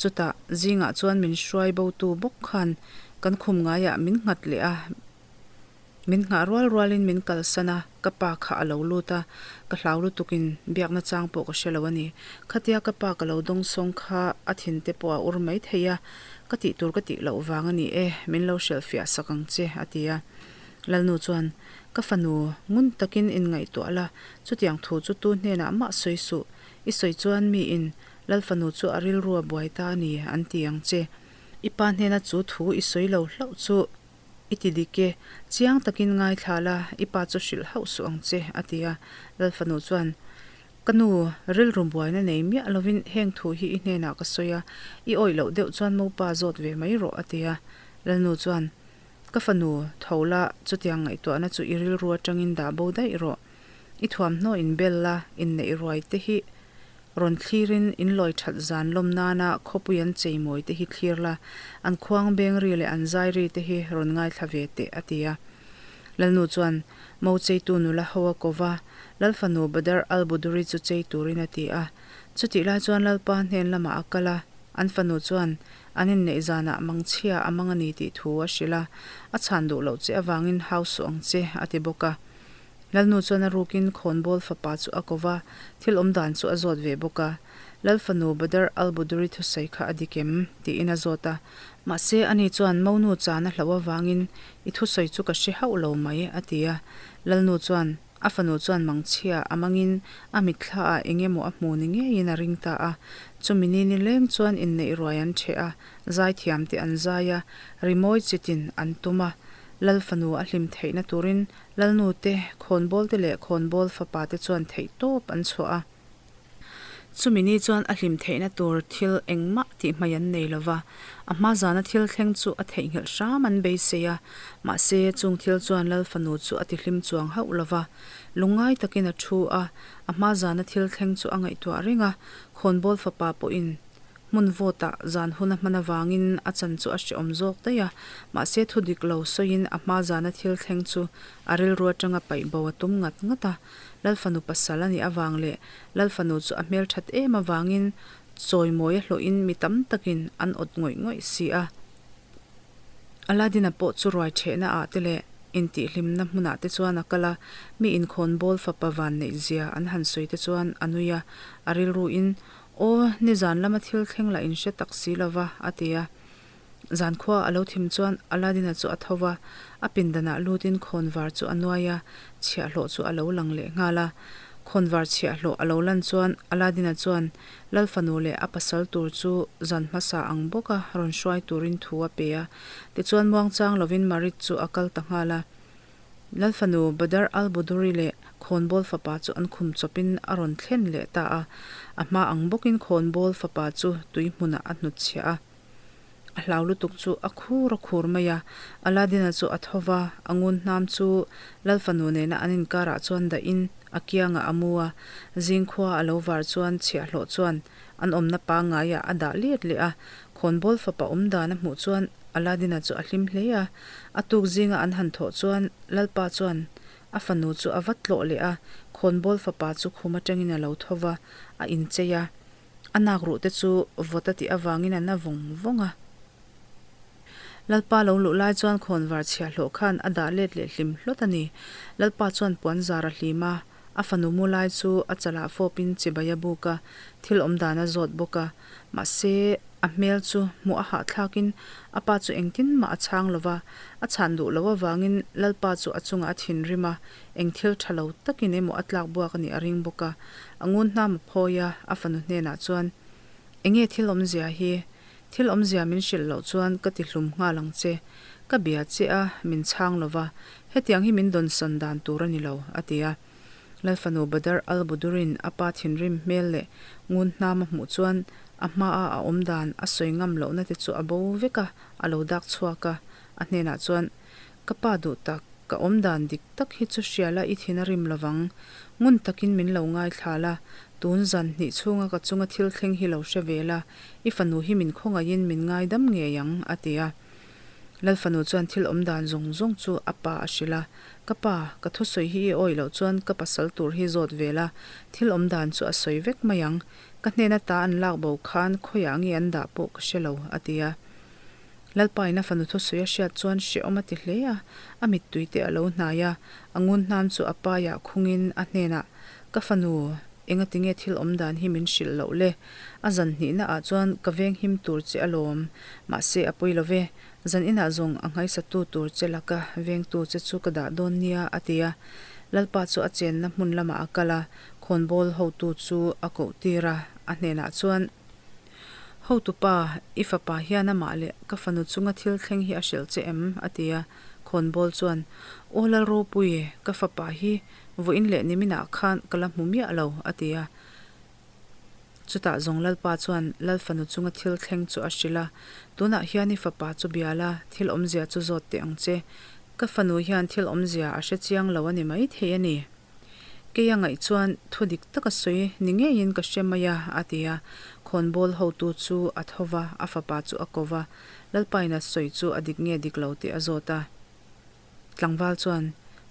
Chutah, zingah chuan min hruai botu bawk khan kan khum ngaiah min nghat leh a, min nghah rual rualin min kalsan a, ka pa kha a lo lut a, ka hlau lutukin biakna chang pawh ka hre lo a ni. Khatia ka pa ka lo dawngsawng kha a thin te pawh a ur mai thei a, ka tih tur ka tih loh vang a ni e, min lo hrilhfiah sak ang che, a ti a. Lalnu chuan, Ka fanu, ngun takin inngaihtuah la, chutiang thu chu tu hnenah mah sawi suh. I sawi chuan miin Lal fanu chu a rilru a buai ta a ni, an ti ang che. I pa hnena chu thu i sawi lo hlauh chu i ti dik e, chiang takin ngaithla la, i pa chu hrilh hauh suh ang che, a ti a. Lal fanu chuan, Ka nu, rilru buaina nei miah lovin heng thu hi i hnenah ka sawi a, i awih loh deuh chuan mopa zawt ve mai rawh, a ti a. Lalnu chuan, Ka fanu, tho la, chutiang ngaihtuahna chu i rilru atangin dah bo daih rawh. I thuamhnaw inbel la, inneih ruai te hi rawn thlirin inlawi that zan lawm nana khawpui an cheimawi te hi thlir la, an khuang beng ri leh an zai ri te hi rawn ngaithla ve teh, a ti a. Lalnu chuan mo cheitu nula ho a ko va, Lal fanu Badar al-Buduri chu chei turin a ti a. Chutih lai chuan Lalpa hnen lamah a kal a, an fanu chuan An inneih zanah mangchhia a mang a ni tih thu a hrilh a, a chhan duh loh che avangin hau suh ang che, a ti bawk a. Lalnu chuan a rukin khawnbawl fapa chu a ko va, thil awm dan chu a zawt ve bawk a. Lal fanu Badr al-Buduri thusawi kha a dik em? tiin a zawt a. Mahse, ani chuan monu chan a hlauh avangin i thusawi chu ka hre hauh lo mai, a ti a. Lalnu chuan. A fanu chuan mangchhia a mangin a mitthla ah eng emaw a hmu ni ngeiin a ring ta a. Chumi ni nileng chuan inneih ruai an ṭheh a, zaithiam te an zai a, rimawi chitin an tum a. Lal fanu a hlim theihna turin Lalnu te, khawnbawl te leh khawnbawl fapa te chuan theihtawp an chhuah a. Chumi ni chuan a hlim theihna tur thil engmah tih hmai an nei lo va, a hma zana thil thleng chu a theihnghilh hram an beisei a, mahse chung thil chuan Lal fanu chu a tihlim chuang hauh lo va. Lungngai takin a thu a, a hma zana thil thleng chu a ngaihtuah reng a, khawnbawl fapa pawhin Hmun vawtah zan hun a hman avangin a chan chu a hrehawm zawk daih a, mahse thu dik lo sawiin a hma zana thil thleng chu a rilru atanga paih bo a tum ngat ngat a. Lalfanu pasal a nih avang leh Lalfanu chu a hmelthat em avangin chawimawi a hlawhin mi tam takin an awt ngawih ngawih si a. Aladdin-a pawh chu ruai ṭhehna ah te leh intihhlimna hmunah te chuan a kal a, mi inkhawnbawl fapa van neih zia an han sawi te chuan a nui a, a rilruin Aw, nizan lama thil thleng lah in hre tak si lo va, a ti a. Zan khua a lo thim chuan Aladdin-a chu a tho va, a pindanah lutin khawnvar chu a nuai a, chhiahhlawh chu a lo lang leh nghal a. Khawnvar chhiahhlawh a lo lan chuan Aladdin-a chuan Lal fanu leh a pasal tur chu zan hmasa ang bawka rawn hruai turin thu a pe a. Tichuan muangchang lovin Marit chu a kal ta nghal a. Lal fanu Badr al-Buduri leh khawnbawl fapa chu an khum chawpin a rawn thlen leh ta a. A hma ang bawkin khawnbawl fapa chu tui hmunah a hnutchhiah a. A hlau lutuk chu a khur a khur mai a. Aladdin-a chu a tho va, a ngun hnam chu Lal fanu nena an inkarah chuan dahin a kiangah a mu a. Zing khua a lo var chuan chhiahhlawh chuan an awmna pangngaiah a dah let leh a. Khawnbawl fapa awm dan a hmuh chuan Aladdin-a chu a hlim hle a. A tuk zinga an han thawh chuan Lalpa chuan a fanu chu a va tlawh leh a, khawnbawl fapa chu khum atangin a lo tho va, a inchei a. A nak ruh te chu vawt a tih avangin a na vawng vawng a. Lalpa lo luh lai chuan khawnvar chhiahhlawh khan a dah let leh hlim hlawt a ni. Lalpa chuan puan zar a hlim a, a fanu mu lai chu a chalah fawpin chibai a buk a, thil awm dan a zawt bawk a. Mahse, a hmel chu hmuh a hahthlakin a pa chu engtin mah a chhang lo va, a chhan duh loh avangin Lalpa chu a chungah a thinrim a, eng thil tha lo takin emaw a tlak buak a nih a ring bawk a. A ngun hnam a phawi a, a fanu hnenah chuan, Enge thil awmzia hi? Thil awmzia min hrilh loh chuan ka ti hlum nghal ang che. Ka bia che a, min chhang lo va, hetiang hi min dawnsawn dan tur a ni lo, a ti a. Lalfanu Badar al-Budurin a pa thinrim hmel leh ngun hnam a hmuh chuan a hmaa a awm dan a sawi ngam lohna te chu a bo vek a, a lo dak chhuak a. A hnenah chuan, Ka pa duh tak, ka awm dan dik tak hi chu hria la i thin a rim lovang. Ngun takin min lo ngaithla la, tun zan hnih chhunga ka chunga thil thleng hi lo hre ve la, i fanu hi min khawngaihin min ngaidam ngei ang, a ti a. Lalfanu chuan thil awm dan zawng zawng chu a pa a hrilh a, Ka pa, ka thusawi hi i awih loh chuan ka pasal tur hi zawt ve la, thil awm dan chu a sawi vek mai ang. Ka hnena ta an lak bo khan khawiah nge an dah pawh ka hre lo, a ti a. Lalpain a fanu thusawi a hriat chuan hrehawm a ti hle a, a mittui te a lo hnai a, a ngun hnam chu a paiah khungin a hnenah, Ka fanu, engati nge thil awm dan hi min hrilh loh le? A zan hnihna ah chuan ka veng him tur che alawm, mahse a pawi lo ve, zan inah zawng a nghaisatu tur che laka vengtu che chu ka dah dawn nia, a ti a. Lalpa chu a chenna hmun lamah a kal a, khawnbawl hotu chu a koh tir a, a hnenah chuan, Hotupa, i fapa hian amah leh ka fanu chunga thil thleng hi a hrilh che em? a ti a. Khawnbawl chuan, Aw Lalropui, ka fapa hi vawiin leh niminah khan ka la hmu miah lo, a ti a. Chutah zawng Lalpa chuan Lal fanu chunga thil thleng chu a hrilh a, Tunah hian i fapa chu bia la, thil awmzia chu zawt teh ang che. Ka fanu hian thil awmzia a hre chiang lo a ni maithei a ni. Kei a ngaih chuan thu dik taka sawi ni ngeiin ka hre mai a, a ti a. Khawnbawl hotu chu a tho va, a fapa chu a ko va. Lalpaina sawi chu a dik nge dik lo tih a zawt a. Tlangval chuan,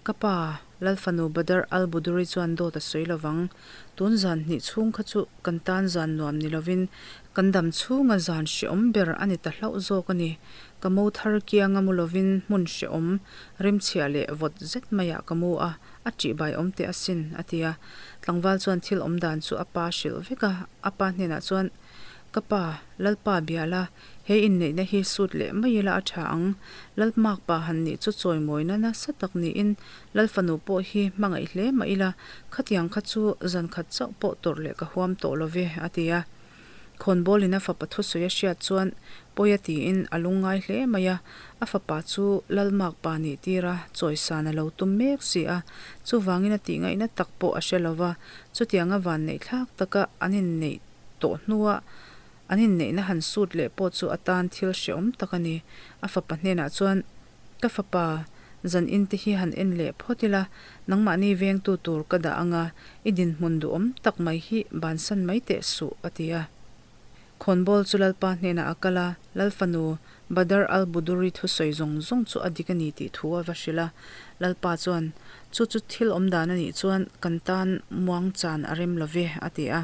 Ka pa, Lalfanu Badar al-Buduri chuan dawt a sawi lovang. Tun zan hnih chhung kha chu kan tan zan nuam ni lovin kan dam chhunga zan hrehawm ber a ni ta hlauh zawk a ni. Ka mo thar kianga mu lovin hmun hrehawm, rimchhia leh vawt zet maiah ka mu a. A ṭihbai awm teh asin, a ti a. Tlangval chuan thil awm dan chu a pa hrilh vek a. A pa hnenah chuan, Ka pa, Lalpa bia la, he inneihna hi sut leh mai ila a ṭha ang. Lalmakpa han nih chu chawimawina nasa tak niin Lalfanu pawh hi hmangaih hle mah ila, khatiang kha chu zankhat chauh pawh tawrh leh ka huam tawh lo ve, a ti a. Khawnbawlin a fapa thusawi a hriat chuan pawi a tiin a lungngai hle mai a, a fapa chu Lalmakpa nih tira chawisan a lo tum mek si a, chuvangin a tihngaihna tak pawh a hre lo va, chutianga vanneih thlak taka an inneih tawh hnua an inneihna han sut leh pawh chu a tan thil hrehawm tak a ni. A fapa hnenah chuan Ka fapa, zan in te hi han en leh phawt ila, nangmahni vengtu tur ka dah anga, i dinhmun duhawm tak mai hi bansan mai teh suh, a ti a. Khawnbawl chu Lalpa hnenah a kal a, Lalfanu Badar al-Buduri thusawi zawng zawng chu a dik a ni tih thu a va hrilh a. Lalpa chuan, Chu chu thil awm dan a nih chuan kan tan muang chan a rem lo ve, a ti a.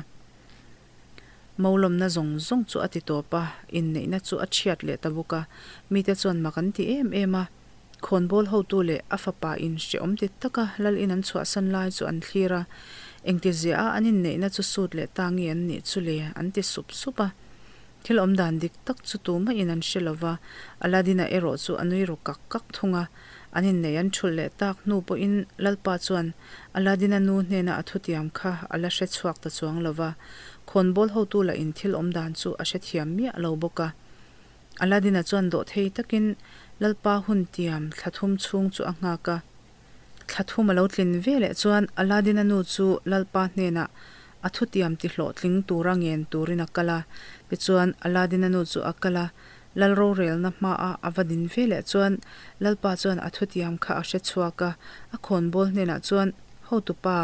Maulawmna zawng zawng chu a ti tawp a, inneihna chu a chhiat leh ta bawk a. Mite chuan mak an ti em em a. Khawnbawl hotu leh a fapa in hrehawm ti taka lal in an chhuahsan lai chu an thlir a. Engtizia a an inneihna chu sut leh ta nge an nih chu le? an ti sup sup a. Thil awm dan dik tak chu tumah in an hre lo va, Aladdin-a erawh chu a nui ru kak kak thung a. An inneih an thulh leh tak hnu pawhin Lalpa chuan Aladdin-a nu hnena a thutiam kha a la hre chhuak ta chuang lo va, khawnbawl hotu lah in thil awm dan chu a hrethiam miah lo bawk a. Aladdin-a chuan dawhthei takin Lalpa hun tiam thla thum chhung chu a nghak a. Thla thum a lo tlin ve leh chuan Aladdin-a nu chu Lalpa hnenah a thutiam ti hlawhtling tura ngen turin a kal a. Tichuan Aladdin-a nu chu a kal a, Lal rorelna hmaah a va din ve leh chuan Lalpa chuan a thutiam kha a hre chhuak a, a khawnbawl hnenah chuan, Hotupa,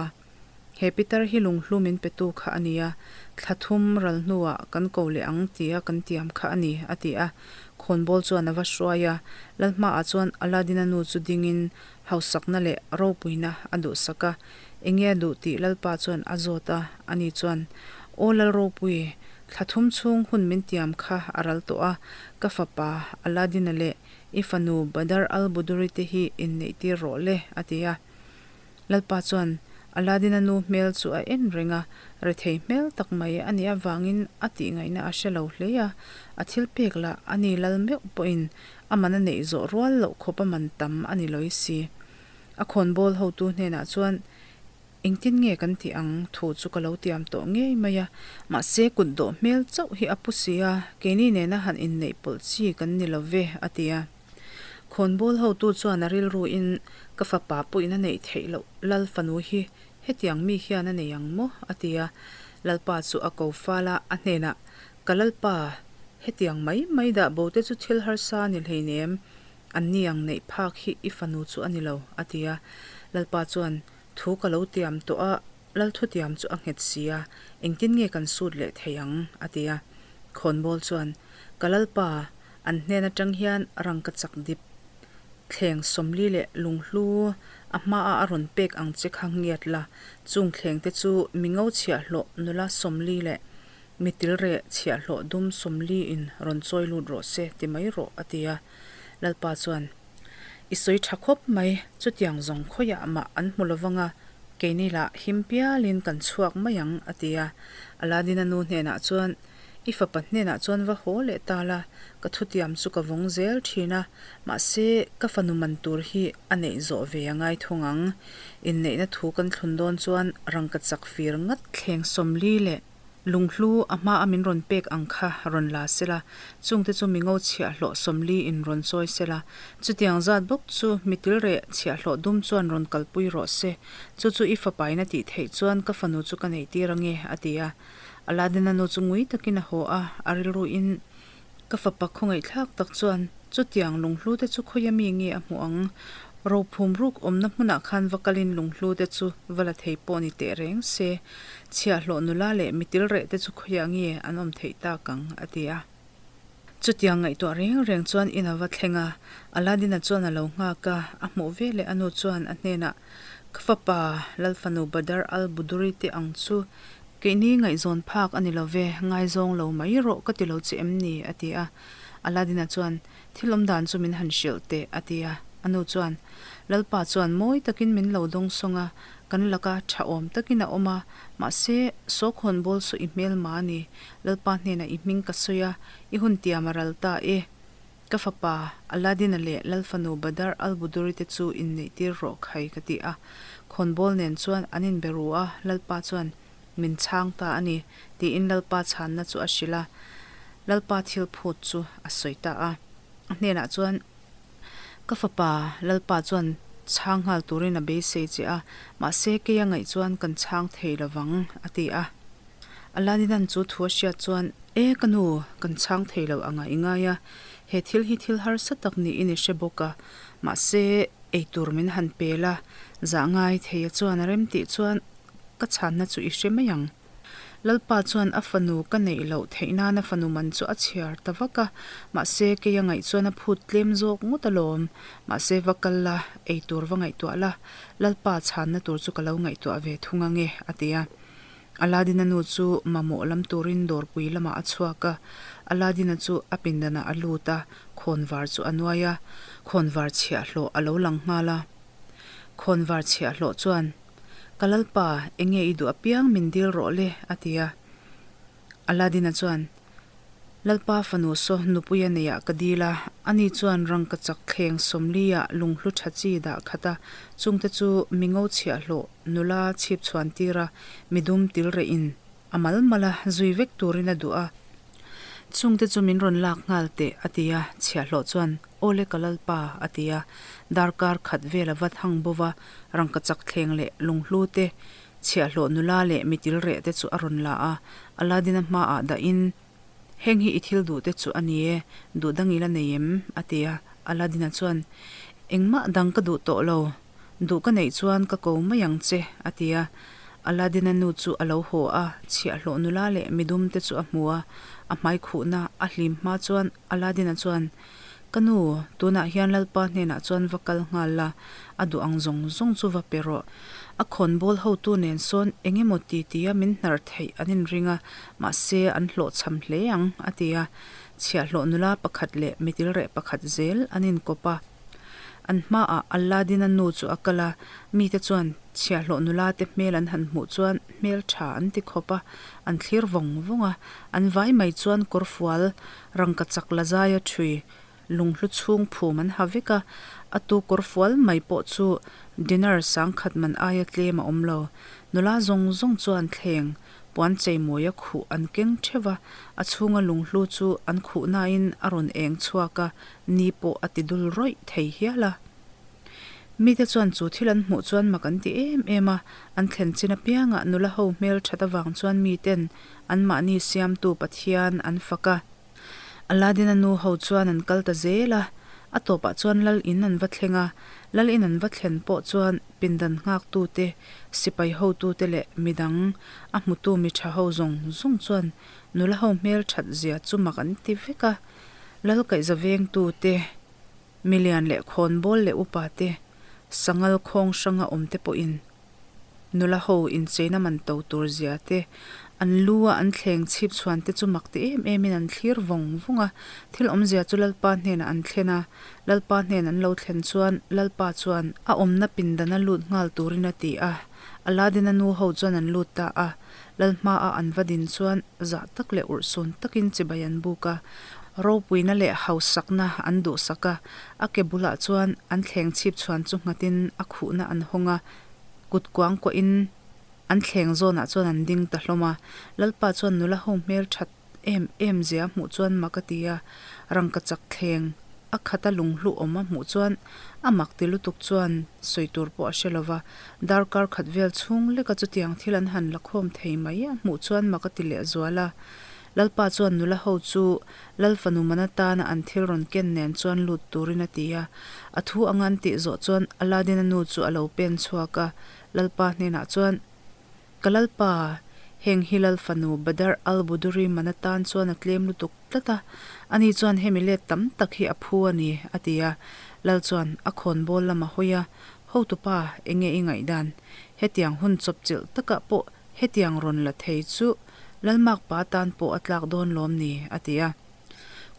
he pitar hi lunghlu min petu kha a ni a, thla thum ral hnuah kan ko leh ang tia kan tiam kha a ni, a ti a. Khawnbawl chuan a va hruai a, Lal hmaah chuan Aladdin-a nu chu dingin hausakna leh ropuina a duhsak a, enge a duh tih Lalpa chuan a zawt a, ani chuan, Aw Lal ropui, Thla thum chhung hun min tiam kha a ral tawh a, ka fapa Aladdin-a leh i fanu Badar al-Buduri te hi inneih tir rawh le, a ti a. Lalpa chuan Aladdin-a nu hmel chu a en reng a, rethei hmel tak mai a nih avangin a tihngaihna a hre lo hle a, a thil pek lah a ni lal meuh pawhin a man a neih zawh rual loh khawp a man tam a ni lawi si. A khawnbawl hotu hnenah chuan Engtin nge kan tih ang thu chu ka lo tiam tawh ngei mai a, mahse kut dawh hmel chauh hi a pu si a, keini nena han inneih pawlh chi kan ni lo ve, a ti a. Khawnbawl hotu chuan a rilruin, Ka fapa pawhin a neih theih loh Lal fanu hi Hetiang mi hian a nei ang maw? a ti a. Lalpa chu a ko fal a, a hnenah, Ka Lalpa, hetiang mai mai dah bo te chu thil harsa a ni hleinem, anni ang neih phak hi i fanu chu a ni lo, a ti a. Lalpa chuan, Thu ka lo tiam tawh a, Lal thutiam chu a nghet si a, engtin nge kan sut leh thei ang? a ti a. Khawnbawl chuan, Ka Lalpa, an hnen atang hian rangka chak dip thleng 40 leh lunghlu a hmaah a rawn pek ang che kha ngiat la, chung thleng te chu mi ngo chhiahhlawh nula 40 leh mi tilreh chhiahhlawh dum 40 in rawn chawi lut rawh se ti mai rawh, a ti a. Lalpa chuan. I sawi tha khawp mai, chutiang zawng khawiah mah an hmu lovang a, keini lah him pialin kan chhuak mai ang, a ti a. Aladdin-a nu hnenah chuan, I fapa hnenah chuan va haw leh ta la, ka thutiam chu ka vawng zel thin a, mahse ka fanu man tur hi a neih zawh ve a ngai thung ang. Inneihna thu kan thlun dawn chuan rangkachak fir ngat thleng 40 leh Lunghlu a hma a min rawn pek ang kha rawn la sela, chungte chu mi ngo chhiahhlawh 40 in rawn chawi sela, chutiang zat bawk chu mi tilreh chhiahhlawh dum chuan rawn kalpui rawh se, chu chu i fapain a tih theih chuan ka fanu chu ka neih tir ange, a ti a. Aladdin-a nu chu ngui takin a haw a, a rilruin, Ka fapa khawngaihthlak tak chuan chutiang lunghlu te chu khawia mi nge a hmuh ang? Rophum ruk awmna hmunah khan va kalin lunghlu te chu va la thei pawh ni teh reng se, chhiahhlawh nula leh mitil reh te chu khawiah nge an awm theih tak ang? a ti a. Chutiang ngaihtuah reng reng chuan in a va thleng a, Aladdin-a chuan a lo nghak a, a hmuh veleh a nu chuan a hnenah, Ka fapa, Lalfanu Badar al-Buduri te ang chu Keini ngaihzawn phak a ni lo ve, ngaizawng lo mai rawh ka ti lo che em ni? a ti a. Aladdin-a chuan, Thil awm dan chu min han hrilh teh, a ti a. A nu chuan, Lalpa chuan mawi takin min lo dawng sawng a, kan laka tha awm takin a awm a, mahse, sawkhawn bawl saw i hmel ma a ni. Lalpa hnenah i hming ka sawi a, i hun tiam a ral ta e. Ka fapa, Aladdin-a leh Lalfanu Badar al-Buduri te chu inneihtir rawh khai ka ti a. Khawnbawl nen chuan an inbe ru a, Lalpa chuan min chhang ta a ni, tiin Lalpa chhanna chu a hrilh a. Lalpa thil phut chu a sawi ta a. A hnenah chuan, Ka fapa, Lalpa chuan chhang nghal turin a beisei che a, mahse keia ngaih chuan kan chhang thei lovang, a ti a. Aladdin-a'n chu thu a hriat chuan, E ka nu, kan chhang thei lo anga i ngai a, he thil hi thil harsa tak niin i hre bawk a, mahse eitur min han pe la, zah ngai thei a chuan a rem tih chuan ka chhanna chu i hre mai ang. Lalpa chuan a fanu ka neih loh theih nan a fanu man chu a chhiar ta vak a, mahse kei a ngaih chuan a phut tlem zawk ngawt alawm, mahse va kal la, eitur va ngaihtuah la, Lalpa chhanna tur chu ka lo ngaihtuah ve thung ange, a ti a. Aladdin-a nu chu mamawh lam turin dawrpui lamah a chhuak a. Aladdin-a chu a pindanah a lut a, khawnvar chu a nuai a, khawnvar chhiahhlawh a lo lang nghal a. Khawnvar chhiahhlawh chuan, Ka lalpa, enge i duh apiang min dil rawh le, a ti a. Aladdin-a chuan, Lalpa fanu saw nupuia neiah ka dil a, ani chuan rangkachak thleng 40-ah lunghlu tha chi dah khat a, chungte chu mi ngo chhiahhlawh nula chhip chhuan tir a, midum til rehin a mal mal a, zui vek turin a duh a. Chungte chu min rawn lak nghal teh, a ti a, chhiahhlawh chuan, Awle ka Lalpa, a ti a, darkar khat vel a vat hang bova, rangkachak thleng leh lunghlu te, Chhiahhlawh nula leh mitil reh te chu a rawn la a, Aladdin-a hmaah dahin, Heng hi i thil duh te chu a ni e, duh dang i la nei em? a ti a. Aladdin-a chuan, Engmah dang ka duh tawh lo, duh ka neih chuan ka ko mai ang che, a ti a. Aladdin-a nu chu a lo haw a, chhiahhlawh nula leh midum te chu a hmu a, a hmai khuhna a hlim hma chuan Aladdin-a chuan, Ka nu, tunah hian Lalpa hnenah chuan va kal nghal la, a duh ang zawng zawng chu va pe rawh. A khawnbawl hotu nen sawn eng emaw ti tia min hnar theih an inring a, mahse an hlawhchham hle ang, a ti a. Chhiahhlawh nula pakhat leh mitilreh pakhat zel an inkawp a. An hmaah Aladdin-a nu chu a kal a, mite chuan chhiahhlawh nula te hmel an han hmuh chuan hmel tha an ti khawp a, an thlir vawng vawng a. An vai mai chuan kawrfual Rangkachak la zaia ṭhui lunghlu chhung phum an ha vek a, a tu kawr fual mai pawh chu dinner sangkhat man aia tlem a awm lo. Nula zawng zawng chuan thleng puan cheimawi a khuh an keng ṭheuh a, a chhunga lunghlu chu an khuh nain a rawn eng chhuak a, ni pawh a ti dul rawih thei hial a. Mite chuan chu thil an hmuh chuan mak an ti em em a, an thlen chin apiangah nula ho hmel that avang chuan miten anmahni siamtu Pathian an fak a. Aladdin-a nu ho chuan an kal ta zel a, a tawpah chuan lal in an va thleng a, lal in an va thlen pawh chuan pindan nghaktute, sipai hotute leh midang a hmutu mi tha ho zawng zawng chuan nula ho hmel that zia chu mak an ti vek a, lal kaihza vengtute, Milian leh khawnbawl leh upa te, sangal khawng hranga awm te pawhin nula ho incheina man to tur zia te, an lu a an thleng chhip chhuan te chu mak ti em em in an thlir vawng vawng a. Thil awmzia chu Lalpa hnenah an thlen a, Lalpa hnen an lo thlen chuan Lalpa chuan a awmna pindana lut nghal turin a ti a, Aladdin-a nu ho chuan an lut ta a. Lal hmaah an va din chuan zah tak leh urhsun takin chibai an buk a, ropuina leh hausakna an duhsak a, a ke bulah chuan an thleng chhip chhuan chu nghatin a khuhna an hawng a, kut kuang kuahin an thleng zawnah chuan an ding ta hlawm a. Lalpa chuan nula ho hmel that em em zia hmuh chuan mak a ti a, rangkachak thleng a khata lunghlu awm a hmuh chuan a mak ti lutuk chuan sawi tur pawh a hre lo va, darkar khat vel chhung leka chutiang thil an han la khawm thei mai a hmuh chuan mak a ti leh zual a. Lalpa chuan nula ho chu Lal fanu man atana an thil rawn ken nen chuan lut turin a ti a, a thu anga an tih zawh chuan Aladdin-a nu chu a lo pen chhuak a, Lalpa hnenah chuan, Ka Lalpa, heng hi Lal fanu Badar al-Buduri man atan chuan a tlem lutuk tlat a, ani chuan hemi let tam tak hi a phu a ni, a ti a. Lal chuan a khawnbawl lam a hawi a, Hotupa, enge i ngaihdan? Hetiang hun chawpchilh takah pawh hetiang rawn la thei chu Lalmakpa tan pawh a tlak dawn lawm ni? a ti a.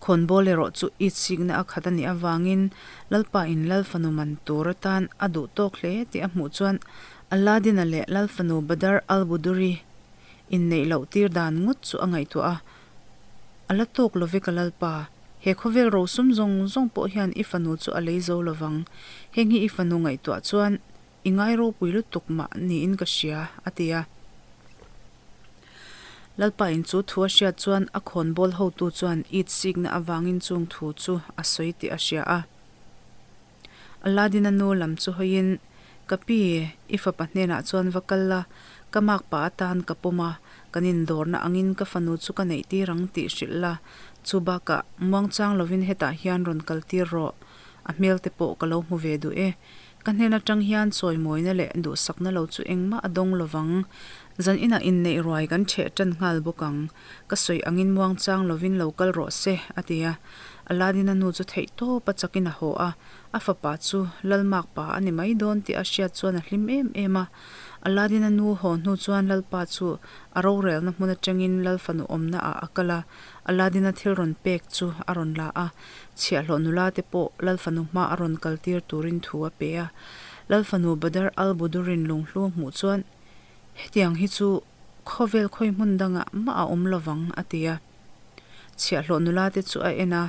Khawnbawl erawh chu itsikna a khat a nih avangin Lalpa in Lal fanu man tur atan a duh tawk hle tih a hmuh chuan Aladdin-a leh Lal fanu Badar al-Buduri inneih loh tir dan ngawt chu a ngaihtuah a, A la tawk lo ve ka Lalpa, he khawvel rosum zawng zawng pawh hian i fanu chu a lei zo lovang, heng hi i fanu ngaihtuah chuan I ngai ropui lutuk mah niin ka hria, a ti a. Lalpa in chu thu a hriat chuan a khawnbawl hotu chuan it sikna avangin chung thu chu a sawi tih a hria a. Aladdin-a nu lam chu hawiin, Ka pi, i fapa hnenah chuan va kal la, ka makpa atan ka pawm a, kan indawrna angin ka fanu chu ka neihtir ang tih hrilh la, chu bakah muangchang lovin hetah hian rawn kaltir rawh, a hmel te pawh ka lo hmu ve duh e. Ka hnen atang hian chawimawina leh duhsakna lo chu engmah a dawng lovang. Zan inah inneih ruai kan ṭheh ṭan nghal bawk ang. Ka sawi angin muangchang lovin lo kal rawh se, a ti a. Aladdin-a nu chu theih tawp a chakin a haw a, a fapa chu Lalmakpa a ni mai dawn tih a hriat chuan a hlim em em a. Aladdin-a nu haw hnu chuan Lalpa chu a rorelna hmun atangin Lalfanu awmna ah a kal a, Aladdin-a thil rawn pek chu a rawn la a. Chhiahhlawh nula te pawh Lalfanu hma a rawn kal tir turin thu a pe a. Lalfanu Badar al-Budurin lunghlu a hmuh chuan, Hetiang hi chu khawvel khawi hmun dangah mah a awm lovang, a ti a. Chhiahhlawh nula te chu a en a,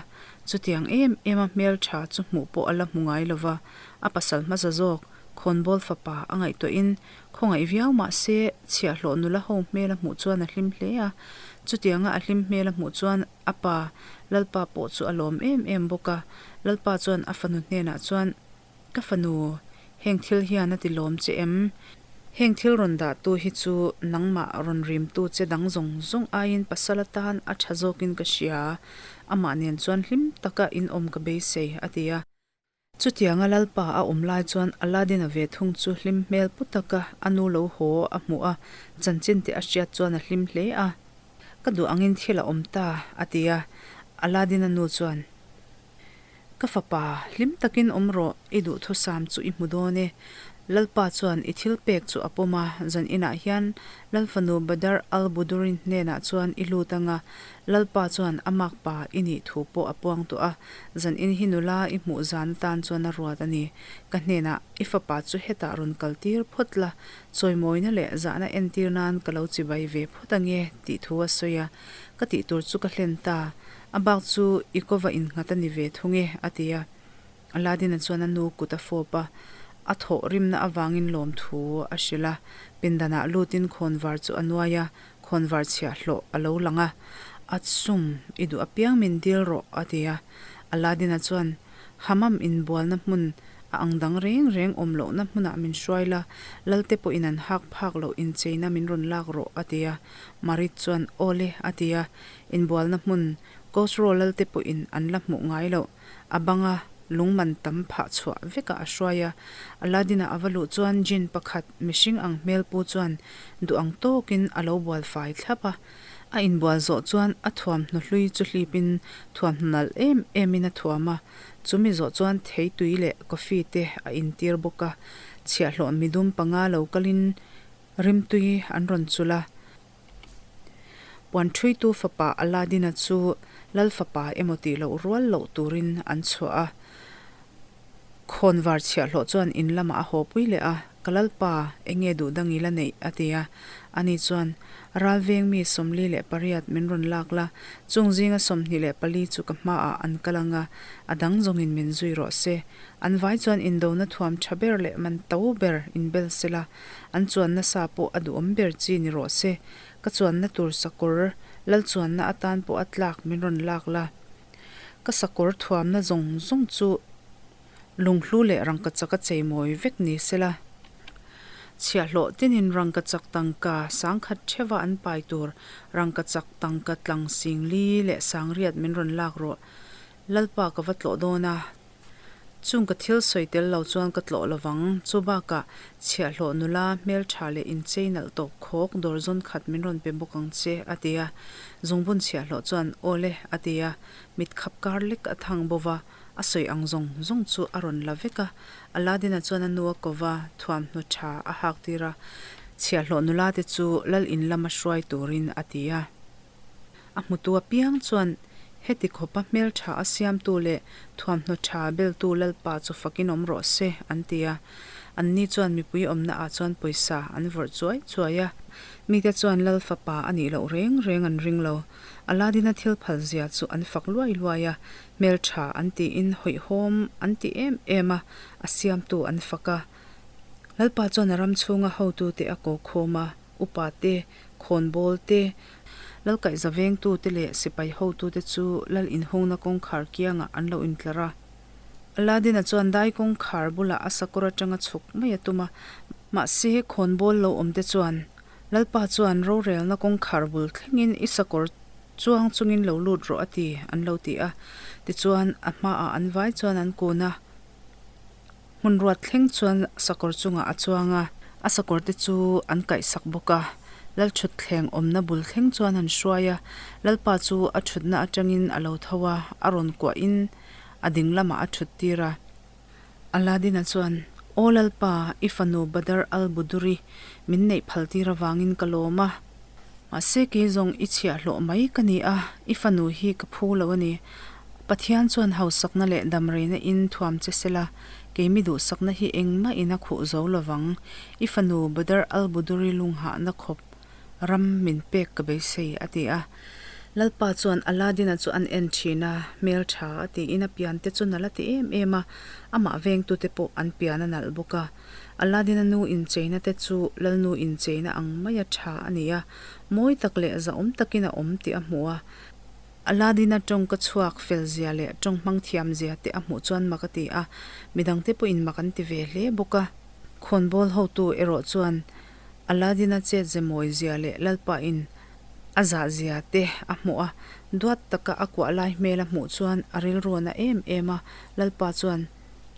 chutiang em em a hmeltha chu hmuh pawh a la hmu ngai lova, a pasal hmasa zawk khawnbawl fapa a ngaihtuahin khawngaih viau mah se chhiahhlawh nula ho hmel a hmuh chuan a hlim hle a. Chutianga a hlim hmel a hmuh chuan A pa, Lalpa pawh chu a lawm em em bawk a. Lalpa chuan a fanu hnenah chuan, Ka fanu, heng thil hian a ti lawm che em? Heng thil rawn dahtu hi chu nangmah rawn rimtu che dang zawng zawng aiin pasal atan a tha zawkin ka hria, amah nen chuan hlim taka in awm ka beisei, a ti a. Chutianga Lalpa a awm lai chuan Aladdin-a ve thung chu hlim hmel pu taka a nu lo haw a hmuh a, chanchin tih a hriat chuan a hlim hle a. Ka duh angin thil a awm ta, a ti a. Aladdin-a nu chuan, Ka fapa, hlim takin awm rawh, i duhthusam chu i hmu dawn e. Lalpa chuan i thil pek chu a pawm a, zan inah hian Lalfanu Badar al-Budurin hnenah chuan i lut anga, Lalpa chuan a makpa i nih thu pawh a puang tawh a, Zan in hi nula i hmuh zan atan chuan a ruat a ni. Ka hnenah i fapa chu hetah rawn kal tir phawt la, chawimawina leh zahna entir nan ka lo chibai ve phawt ange tih thu a sawi a. Ka tih tur chu ka hlen ta. A bak chu i kawva innghat a ni ve thung e, a ti a. Aladdin-a chuan a nu kut a fawp a, a thawh rimna avangin lawmthu a hrilh a. Pindanah lutin khawnvar chu a nuai a, Khawnvar chhiahhlawh a lo lang a, A sum, i duh apiang min dil rawh, a ti a. Aladdin-a chuan, Hammam inbualna hmun A ang dang reng reng awm lohna hmunah min hruai la, Lalte pawhin an hak phak loh incheina min rawn lak rawh, a ti a. Marit chuan, Aw le, a ti a. Inbualna hmun, Kosraw Lalte pawhin an la hmuh ngai loh, a banga lung man tam phah chhuah vekah a hruai a. Aladdin-a a va luh chuan jinn pakhat mihring ang hmel pu chuan duh ang tawkin a lo bual fai thlap a. A inbual zawh chuan a thuamhnaw hlui chu hlipin thuamhnaw nalh em emin a thuam a. Chumi zawh chuan theitui leh coffee te a intir bawk a. Chhiahhlawh midum panga lo kalin rimtui an rawn chulh a. Puanthuitu fapa Aladdin-a chu Lal fapa emaw tih loh rual loh turin an chhuah a. Khawnvar chhiahhlawh chuan in lamah a haw pui leh a, Ka Lalpa, enge duh dang i la neih? a ti a. Ani chuan, Ral veng mi 48 min rawn lak la, chung zinga 24 chu ka hmaah an kal ang a, a dang zawngin min zui rawh se. An vai chuan indona thuam tha ber leh man to ber inbel se la, an chuanna sa pawh a duhawm ber chi ni rawh se. Ka chuanna tur sakawr, lal chuanna atan pawh a tlak min rawn lak la. Ka sakawr thuamna zawng zawng chu lunghlu leh rangkachak a cheimawi vek ni se la. Chhiahhlawh tinin rangkachak tangka sangkhat theuha an pai tur rangkachak tangka tlang singli leh sangriat min rawn lak rawh. Lalpa ka va tlawh dawn a, chung ka thil sawi tel lo chuan ka tlawh lo vang. Chu bakah chhiahhlawh nula hmeltha leh inchei nalh tawp khawk dawr zawn khat min rawn pe bawk ang che, a ti a. Zungbun chhiahhlawh chuan, Aw le, a ti a. Mit khap kar lek a thang bo va, a sawi ang zawng zawng chu a rawn la vek a. Aladdin-a chuan a nu a ko va, thuamhnaw tha a hak tir a, chhiahhlawh nula te chu lal in lama hruai turin a ti a. A hmutu apiang chuan heti khawpa hmeltha a siamtu leh thuamhnaw tha beltu Lalpa chu fakin awm rawh se, an ti a. Anni chuan mipui awmna ah chuan pawisa an vawrh chuai chuai a. Mite chuan Lal fapa a nih loh reng reng an ring lo. Aladdin-a thil phal zia chu an fak luai luai a, hmeltha an tiin hawihhawm an ti em em a, a siamtu an fak a. Lalpa chuan a ram chhunga hotute a ko khawm a. Upa te, khawnbawl te, Lalkaihza vengtute leh sipai hotute chu Lal inhungna kawngkhar kiangah an lo intlar a. Aladdin-a chuan dai kawngkhar bulah a sakawr atanga chhuk mai a tum a, mahse khawnbawl lo awmte chuan Lalpa chuan rorelna kawngkhar bul thlengin i sakawr chuang chungin lo lut rawh a ti, an lo ti a. Tichuan a hmaah an vai chuan an kun a. Hmun ruat thleng chuan sakawr chungah a chuang a, a sakawr te chu an kaihsak bawk a. Lal thutthleng awmna bul thleng chuan an hruai a, Lalpa chu a thutna atangin a lo tho a, a rawn kuahin a ding lamah a thut tir a. Aladdin-a chuan, Aw Lalpa, i fanu Badr al-Buduri min neih phal tir avangin ka lawm a. Mahse kei zawng i chhiahhlawh mai ka ni a, i fanu hi ka phu lo a ni. Pathian chuan hausakna leh damreina in thuam che sela, kei mi duhsakna hi engmah in a khuh zo lovang. I fanu Badr al-Buduri lunghahna khawp ram min pek ka beisei, a ti a. Lalpa chuan Aladdin-a chu an en thin a, hmeltha a tiin a pian te chu nalh a ti em em a, amah vengtute pawh an pian a nalh bawk a. Aladdin-a nu incheina te chu Lalnu incheina ang maia tha a ni a, mawi tak leh zahawm takin a awm tih a hmu a. Aladdin-a tawngka chhuak fel zia leh tawng hmang thiam zia te a hmuh chuan mak a ti a, midangte pawhin mak an ti ve hle bawk a. Khawnbawl hotu erawh chuan Aladdin-a chet ze mawi zia leh Lalpain a zah zia te a hmuh a, duat taka a kuah lai hmel a hmuh chuan a rilru a na em em a. Lalpa chuan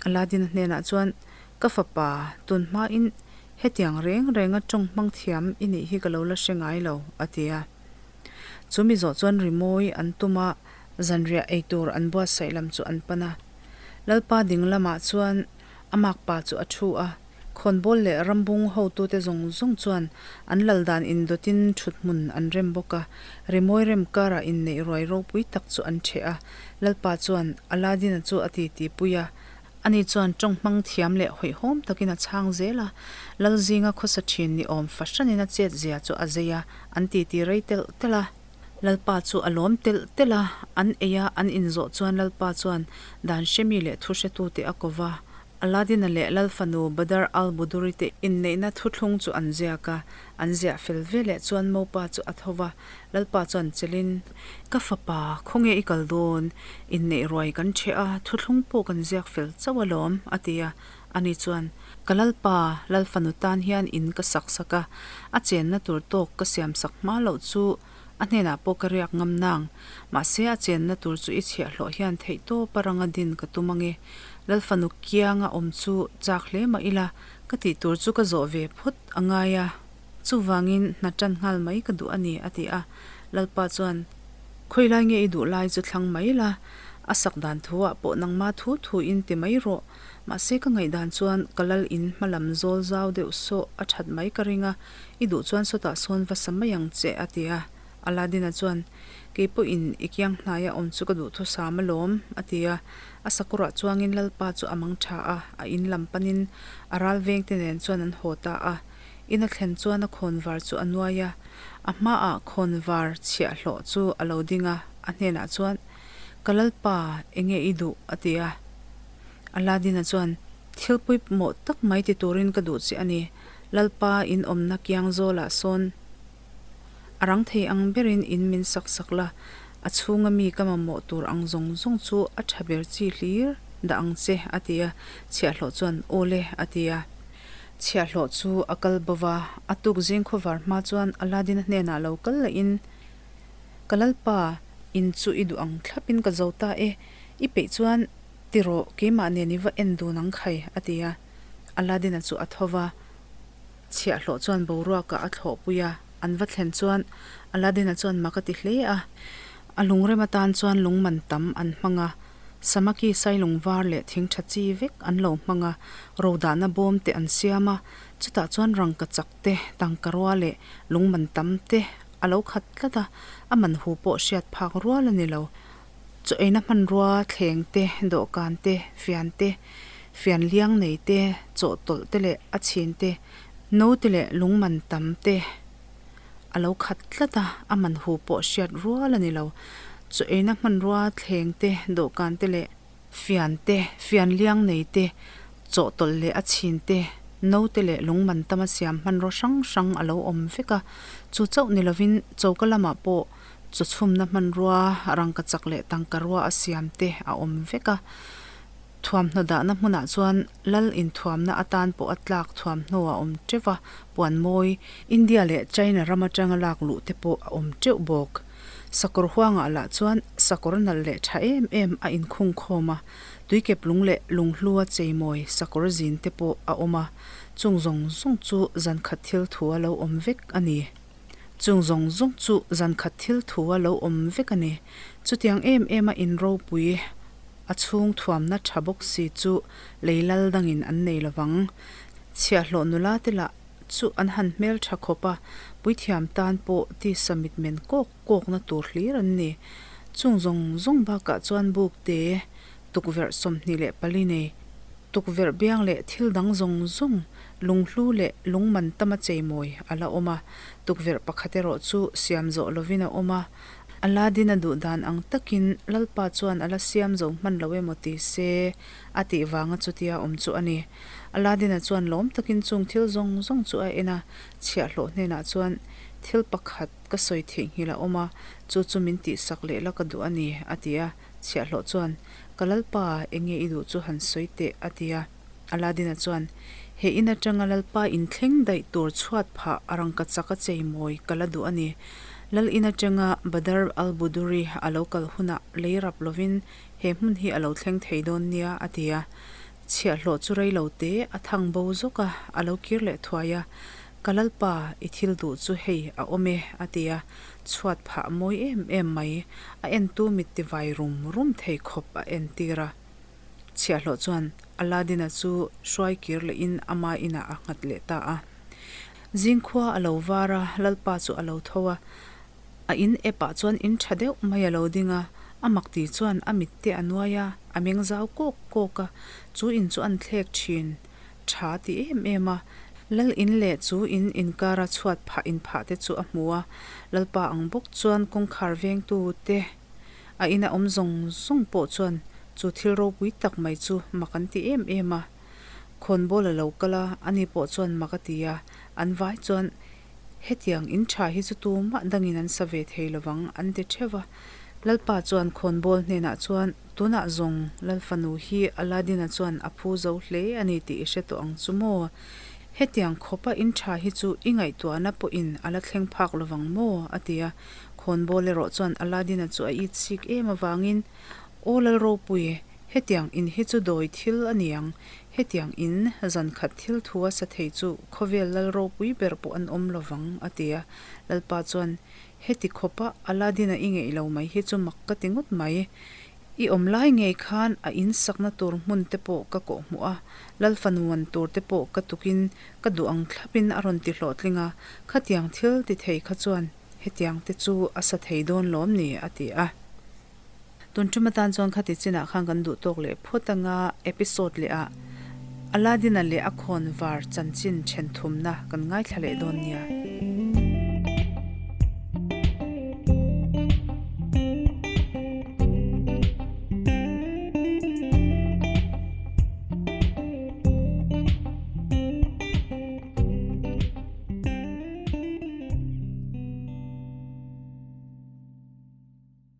Aladdin-a hnenah chuan, Ka fapa, tun hmain hetiang reng renga tawng hmang thiam i nih hi ka lo la hre ngai lo, a ti a. Chu mi zawh chuan rimawi an tum a, zanriah ei tur an buatsaih lam chu an pan a. Lalpa ding lamah chuan a makpa chu a thu a, khawnbawl leh rambung hotute zawng zawng chuan an lal dan indawtin thuthmun an rem bawk a, rimawi rem karah inneih ruai ropui tak chu an ṭheh a. Lalpa chuan Aladdin-a chu a titi pui a, Ani chuan tawng hmang thiam leh hawihhawm takin a chhang zel a, Lalzinga khawsa thin ni awm fahranin a chet zia chu a zei a, an titi rei telh telh a. Lalpa chu a lawm telh telh a, an ei a, an inzawh chuan Lalpa chuan dan hremi leh thu hretute a ko va. Aladdin-a leh Lal fanu Badr al-Buduri te inneihna thuthlung chu an ziak a, an ziah fel veleh chuan mopa chu a tho va, Lalpa chuan chelin, Ka fapa, khawnge i kal dawn? Inneih ruai kan ṭheh a, thuthlung pawh kan ziak fel chauh alawm, a ti a. Ani chuan, Ka Lalpa, Lal fanu tan hian in ka sak sak a, a chenna tur tawk ka siam sak hma loh chu a hnenah pawh ka riak ngam nang. Mahse a chenna tur chu i chhiahhlawh hian theihtawpa ranga din ka tum ange. Lal fanu kianga awm chu chak hle mah ila, ka tih tur chu ka zawh ve phawt a ngai a. Chuvangin hna tan nghal mai ka duh a ni, a ti a. Lalpa chuan, Khawilai nge i duh lai chu thlang mai la, a sak dan thuah pawh nangma thu thuin ti mai rawh. Mahse ka ngaihdan chuan ka lal in hma lam zawl zau deuh saw a that mai ka ring a, i duh chuan sawtah sawn va sa mai ang che, a ti a. Aladdin-a chuan, Kei pawhin i kiang hnaia awm chu ka duh thusam alawm, a ti a. A sakawrah chuangin Lalpa chu a mang tha a, a in lam panin a ral vengte nen chuan an haw ta a. In a thlen chuan a khawnvar chu a nuai a, a hmaah khawnvar chhiahhlawh chu a lo ding a, a hnenah chuan, Ka Lalpa, enge i duh? a ti a. Aladdin-a chuan, Thil pawimawh tak mai ti turin ka duh che a ni. Lalpa, in awmna kiang zawlah sawn a rang thei ang berin in min sak sak la, a chhunga mi ka mamawh tur ang zawng zawng chu a tha ber chi hlir dah ang che, a ti a. Chhiahhlawh chuan, Aw le, a ti a. Chhiahhlawh chu a kal bo va, a tuk zing khawvar hma chuan Aladdin-a hnenah lo kal lahin, Ka Lalpa, in chu i duh ang thlapin ka zo ta e, i peih chuan ti rawh, keimah nen i va en dun ang khai, a ti a. Aladdin-a chu a tho va, chhiahhlawh chuan boruakah a thlawhpui a, an va thlen chuan Aladdin-a chuan mak a ti hle a. A lungrem atan chuan lung man tam an hmang a, samaki sailung var leh thing tha chi vek an lo hmang a, rodahna bawm te an siam a, chutah chuan rangka chak te, tangka rua leh lung man tam te a lo khat tlat a, a man hu pawh hriat phak rual a ni lo. Chaw eina hmanrua thleng te, dawhkan te, fian te, fian liang nei te, chawhtawlh te leh a chhin te, no te leh lung man tam te a lo khat tlat a, a man hu pawh hriat rual a ni lo. Chaw eina hmanrua thleng te, dawhkan te leh. Fian te, fian liang nei te, chawhtawlh leh a chhin te, no te leh lung man tama siam hmanraw hrang hrang a lo awm vek a. Chu chauh ni lovin choka lamah pawh chaw chhumna hmanrua, rangkachak leh tangka rua a siam te a awm vek a. Thuamhnaw dahna hmunah chuan lal inthuamna atan pawh a tlak thuamhnaw a awm teuh a, puan mawi, India leh China ram atanga lak luh te pawh a awm teuh bawk. Sakawr huangah lah chuan sakawr nalh leh tha em em a inkhung khawm a, tuikep lung leh lunghlua cheimawi sakawr zin te pawh a awm a, chung zawng zawng chu zan khat thil thu a lo awm vek a ni. Chung zawng zawng chu zan khat thil thu a lo awm vek a ni. Chutiang em em a inropui a chhung thuamna tha bawk si chu lei lal dangin an nei lovang. Chhiahhlawh nula te lah chu an han hmel tha khawp a, puithiam tan pawh tisa mitmen kawk kawkna tur hlir an ni. Chung zawng zawng bakah chuan buk te, tukverh 24 nei, tukverh biang leh thil dang zawng zawng, lunghlu leh lungman tama cheimawi a la awm a, tukverh pakhat erawh chu siam zawh lovin a awm a, Aladdin a duh dan ang takin Lalpa chuan a la siam zo hman lo emaw ti se a tih vanga chutia awm chu a ni. Aladdin-a chuan lawm takin chung thil zawng zawng chu a en a, chhiahhlawh hnenah chuan, Thil pakhat ka sawi theihnghilh a awm a, chu chu min tihsak leh la ka duh a ni, a ti a. Chhiahhlawh chuan, Ka Lalpa, enge i duh chu han sawi teh, a ti a. Aladdin-a chuan, He in atanga Lalpa inthleng daih tur chhuat phah a rangkachak a cheimawi ka la duh a ni. Lal in atanga Badr al-Buduri a lo kal hunah lei rap lovin he hmun hi a lo thleng thei dawn nia, a ti a. Chhiahhlawh chu rei lo te a thang bo zawk a, a lo kir leh thuai a. Ka Lalpa, i thil duh chu hei a awm e, a ti a. Chhuat phah mawi em em mai, a entu mit tivai rum rum thei khawp a entir a. Chhiahhlawh chuan Aladdin-a chu hruai kir lehin ama inah a nghat leh ta a. Zingkhua a lo var a, Lalpa chu a lo tho a. A in epah chuan in tha deuh mai a lo ding a, a mak ti chuan a mit te a nuai a, a meng zau kawk kawk a. Chu in chu an thlek thin tha ti em em a. Lal in leh chu in inkara chhuat phah inphah te chu a hmu a. Lalpa ang bawk chuan kawngkhar vengtu te A ina awm zawng zawng pawh chuan chu thil ropui tak mai chu mak an ti em em a. Khawnbawl a lo kal a, ani pawh chuan mak a ti a, an vai chuan hetiang in tha hi chu tumah dangin an sa ve thei lovang an ti theuh va. Lalpa chuan khawnbawl hnenah chuan, Tunah zawng Lalfanu hi Aladdin-a chuan a phu zo hle a ni tih i hre tawh ang chu maw? Hetiang khawpa in tha hi chu i ngaihtuahna pawhin a la thleng phak lovang maw? a ti a. Khawnbawl erawh chuan Aladdin-a chu a it chik em avangin, Aw Lalropui, hetiang in hi chu dawi thil a ni ang. Hetiang in zan khat thil thu a sa thei chu khawvel Lalropui ber pawh an awm lovang, a ti a. Lalpa chuan, Heti khawpa Aladdin-a i ngeih lo mai hi chu mak ka ti ngawt mai. I awm lai ngei khan a in sakna tur hmun te pawh ka kawh hmuh a, Lalfanuan tur te pawh ka tukin ka duh ang thlapin a rawn ti hlawhtling a, khatiang thil ti thei kha chuan hetiang te chu a sa thei dawn lawm ni a ti a. Tun tum atan chuan khati chinah khan kan duh tawk leh phawt anga episode leh ah Aladdin-a leh a khawn var chanchin then thumna kan ngaithla leh dawn nia.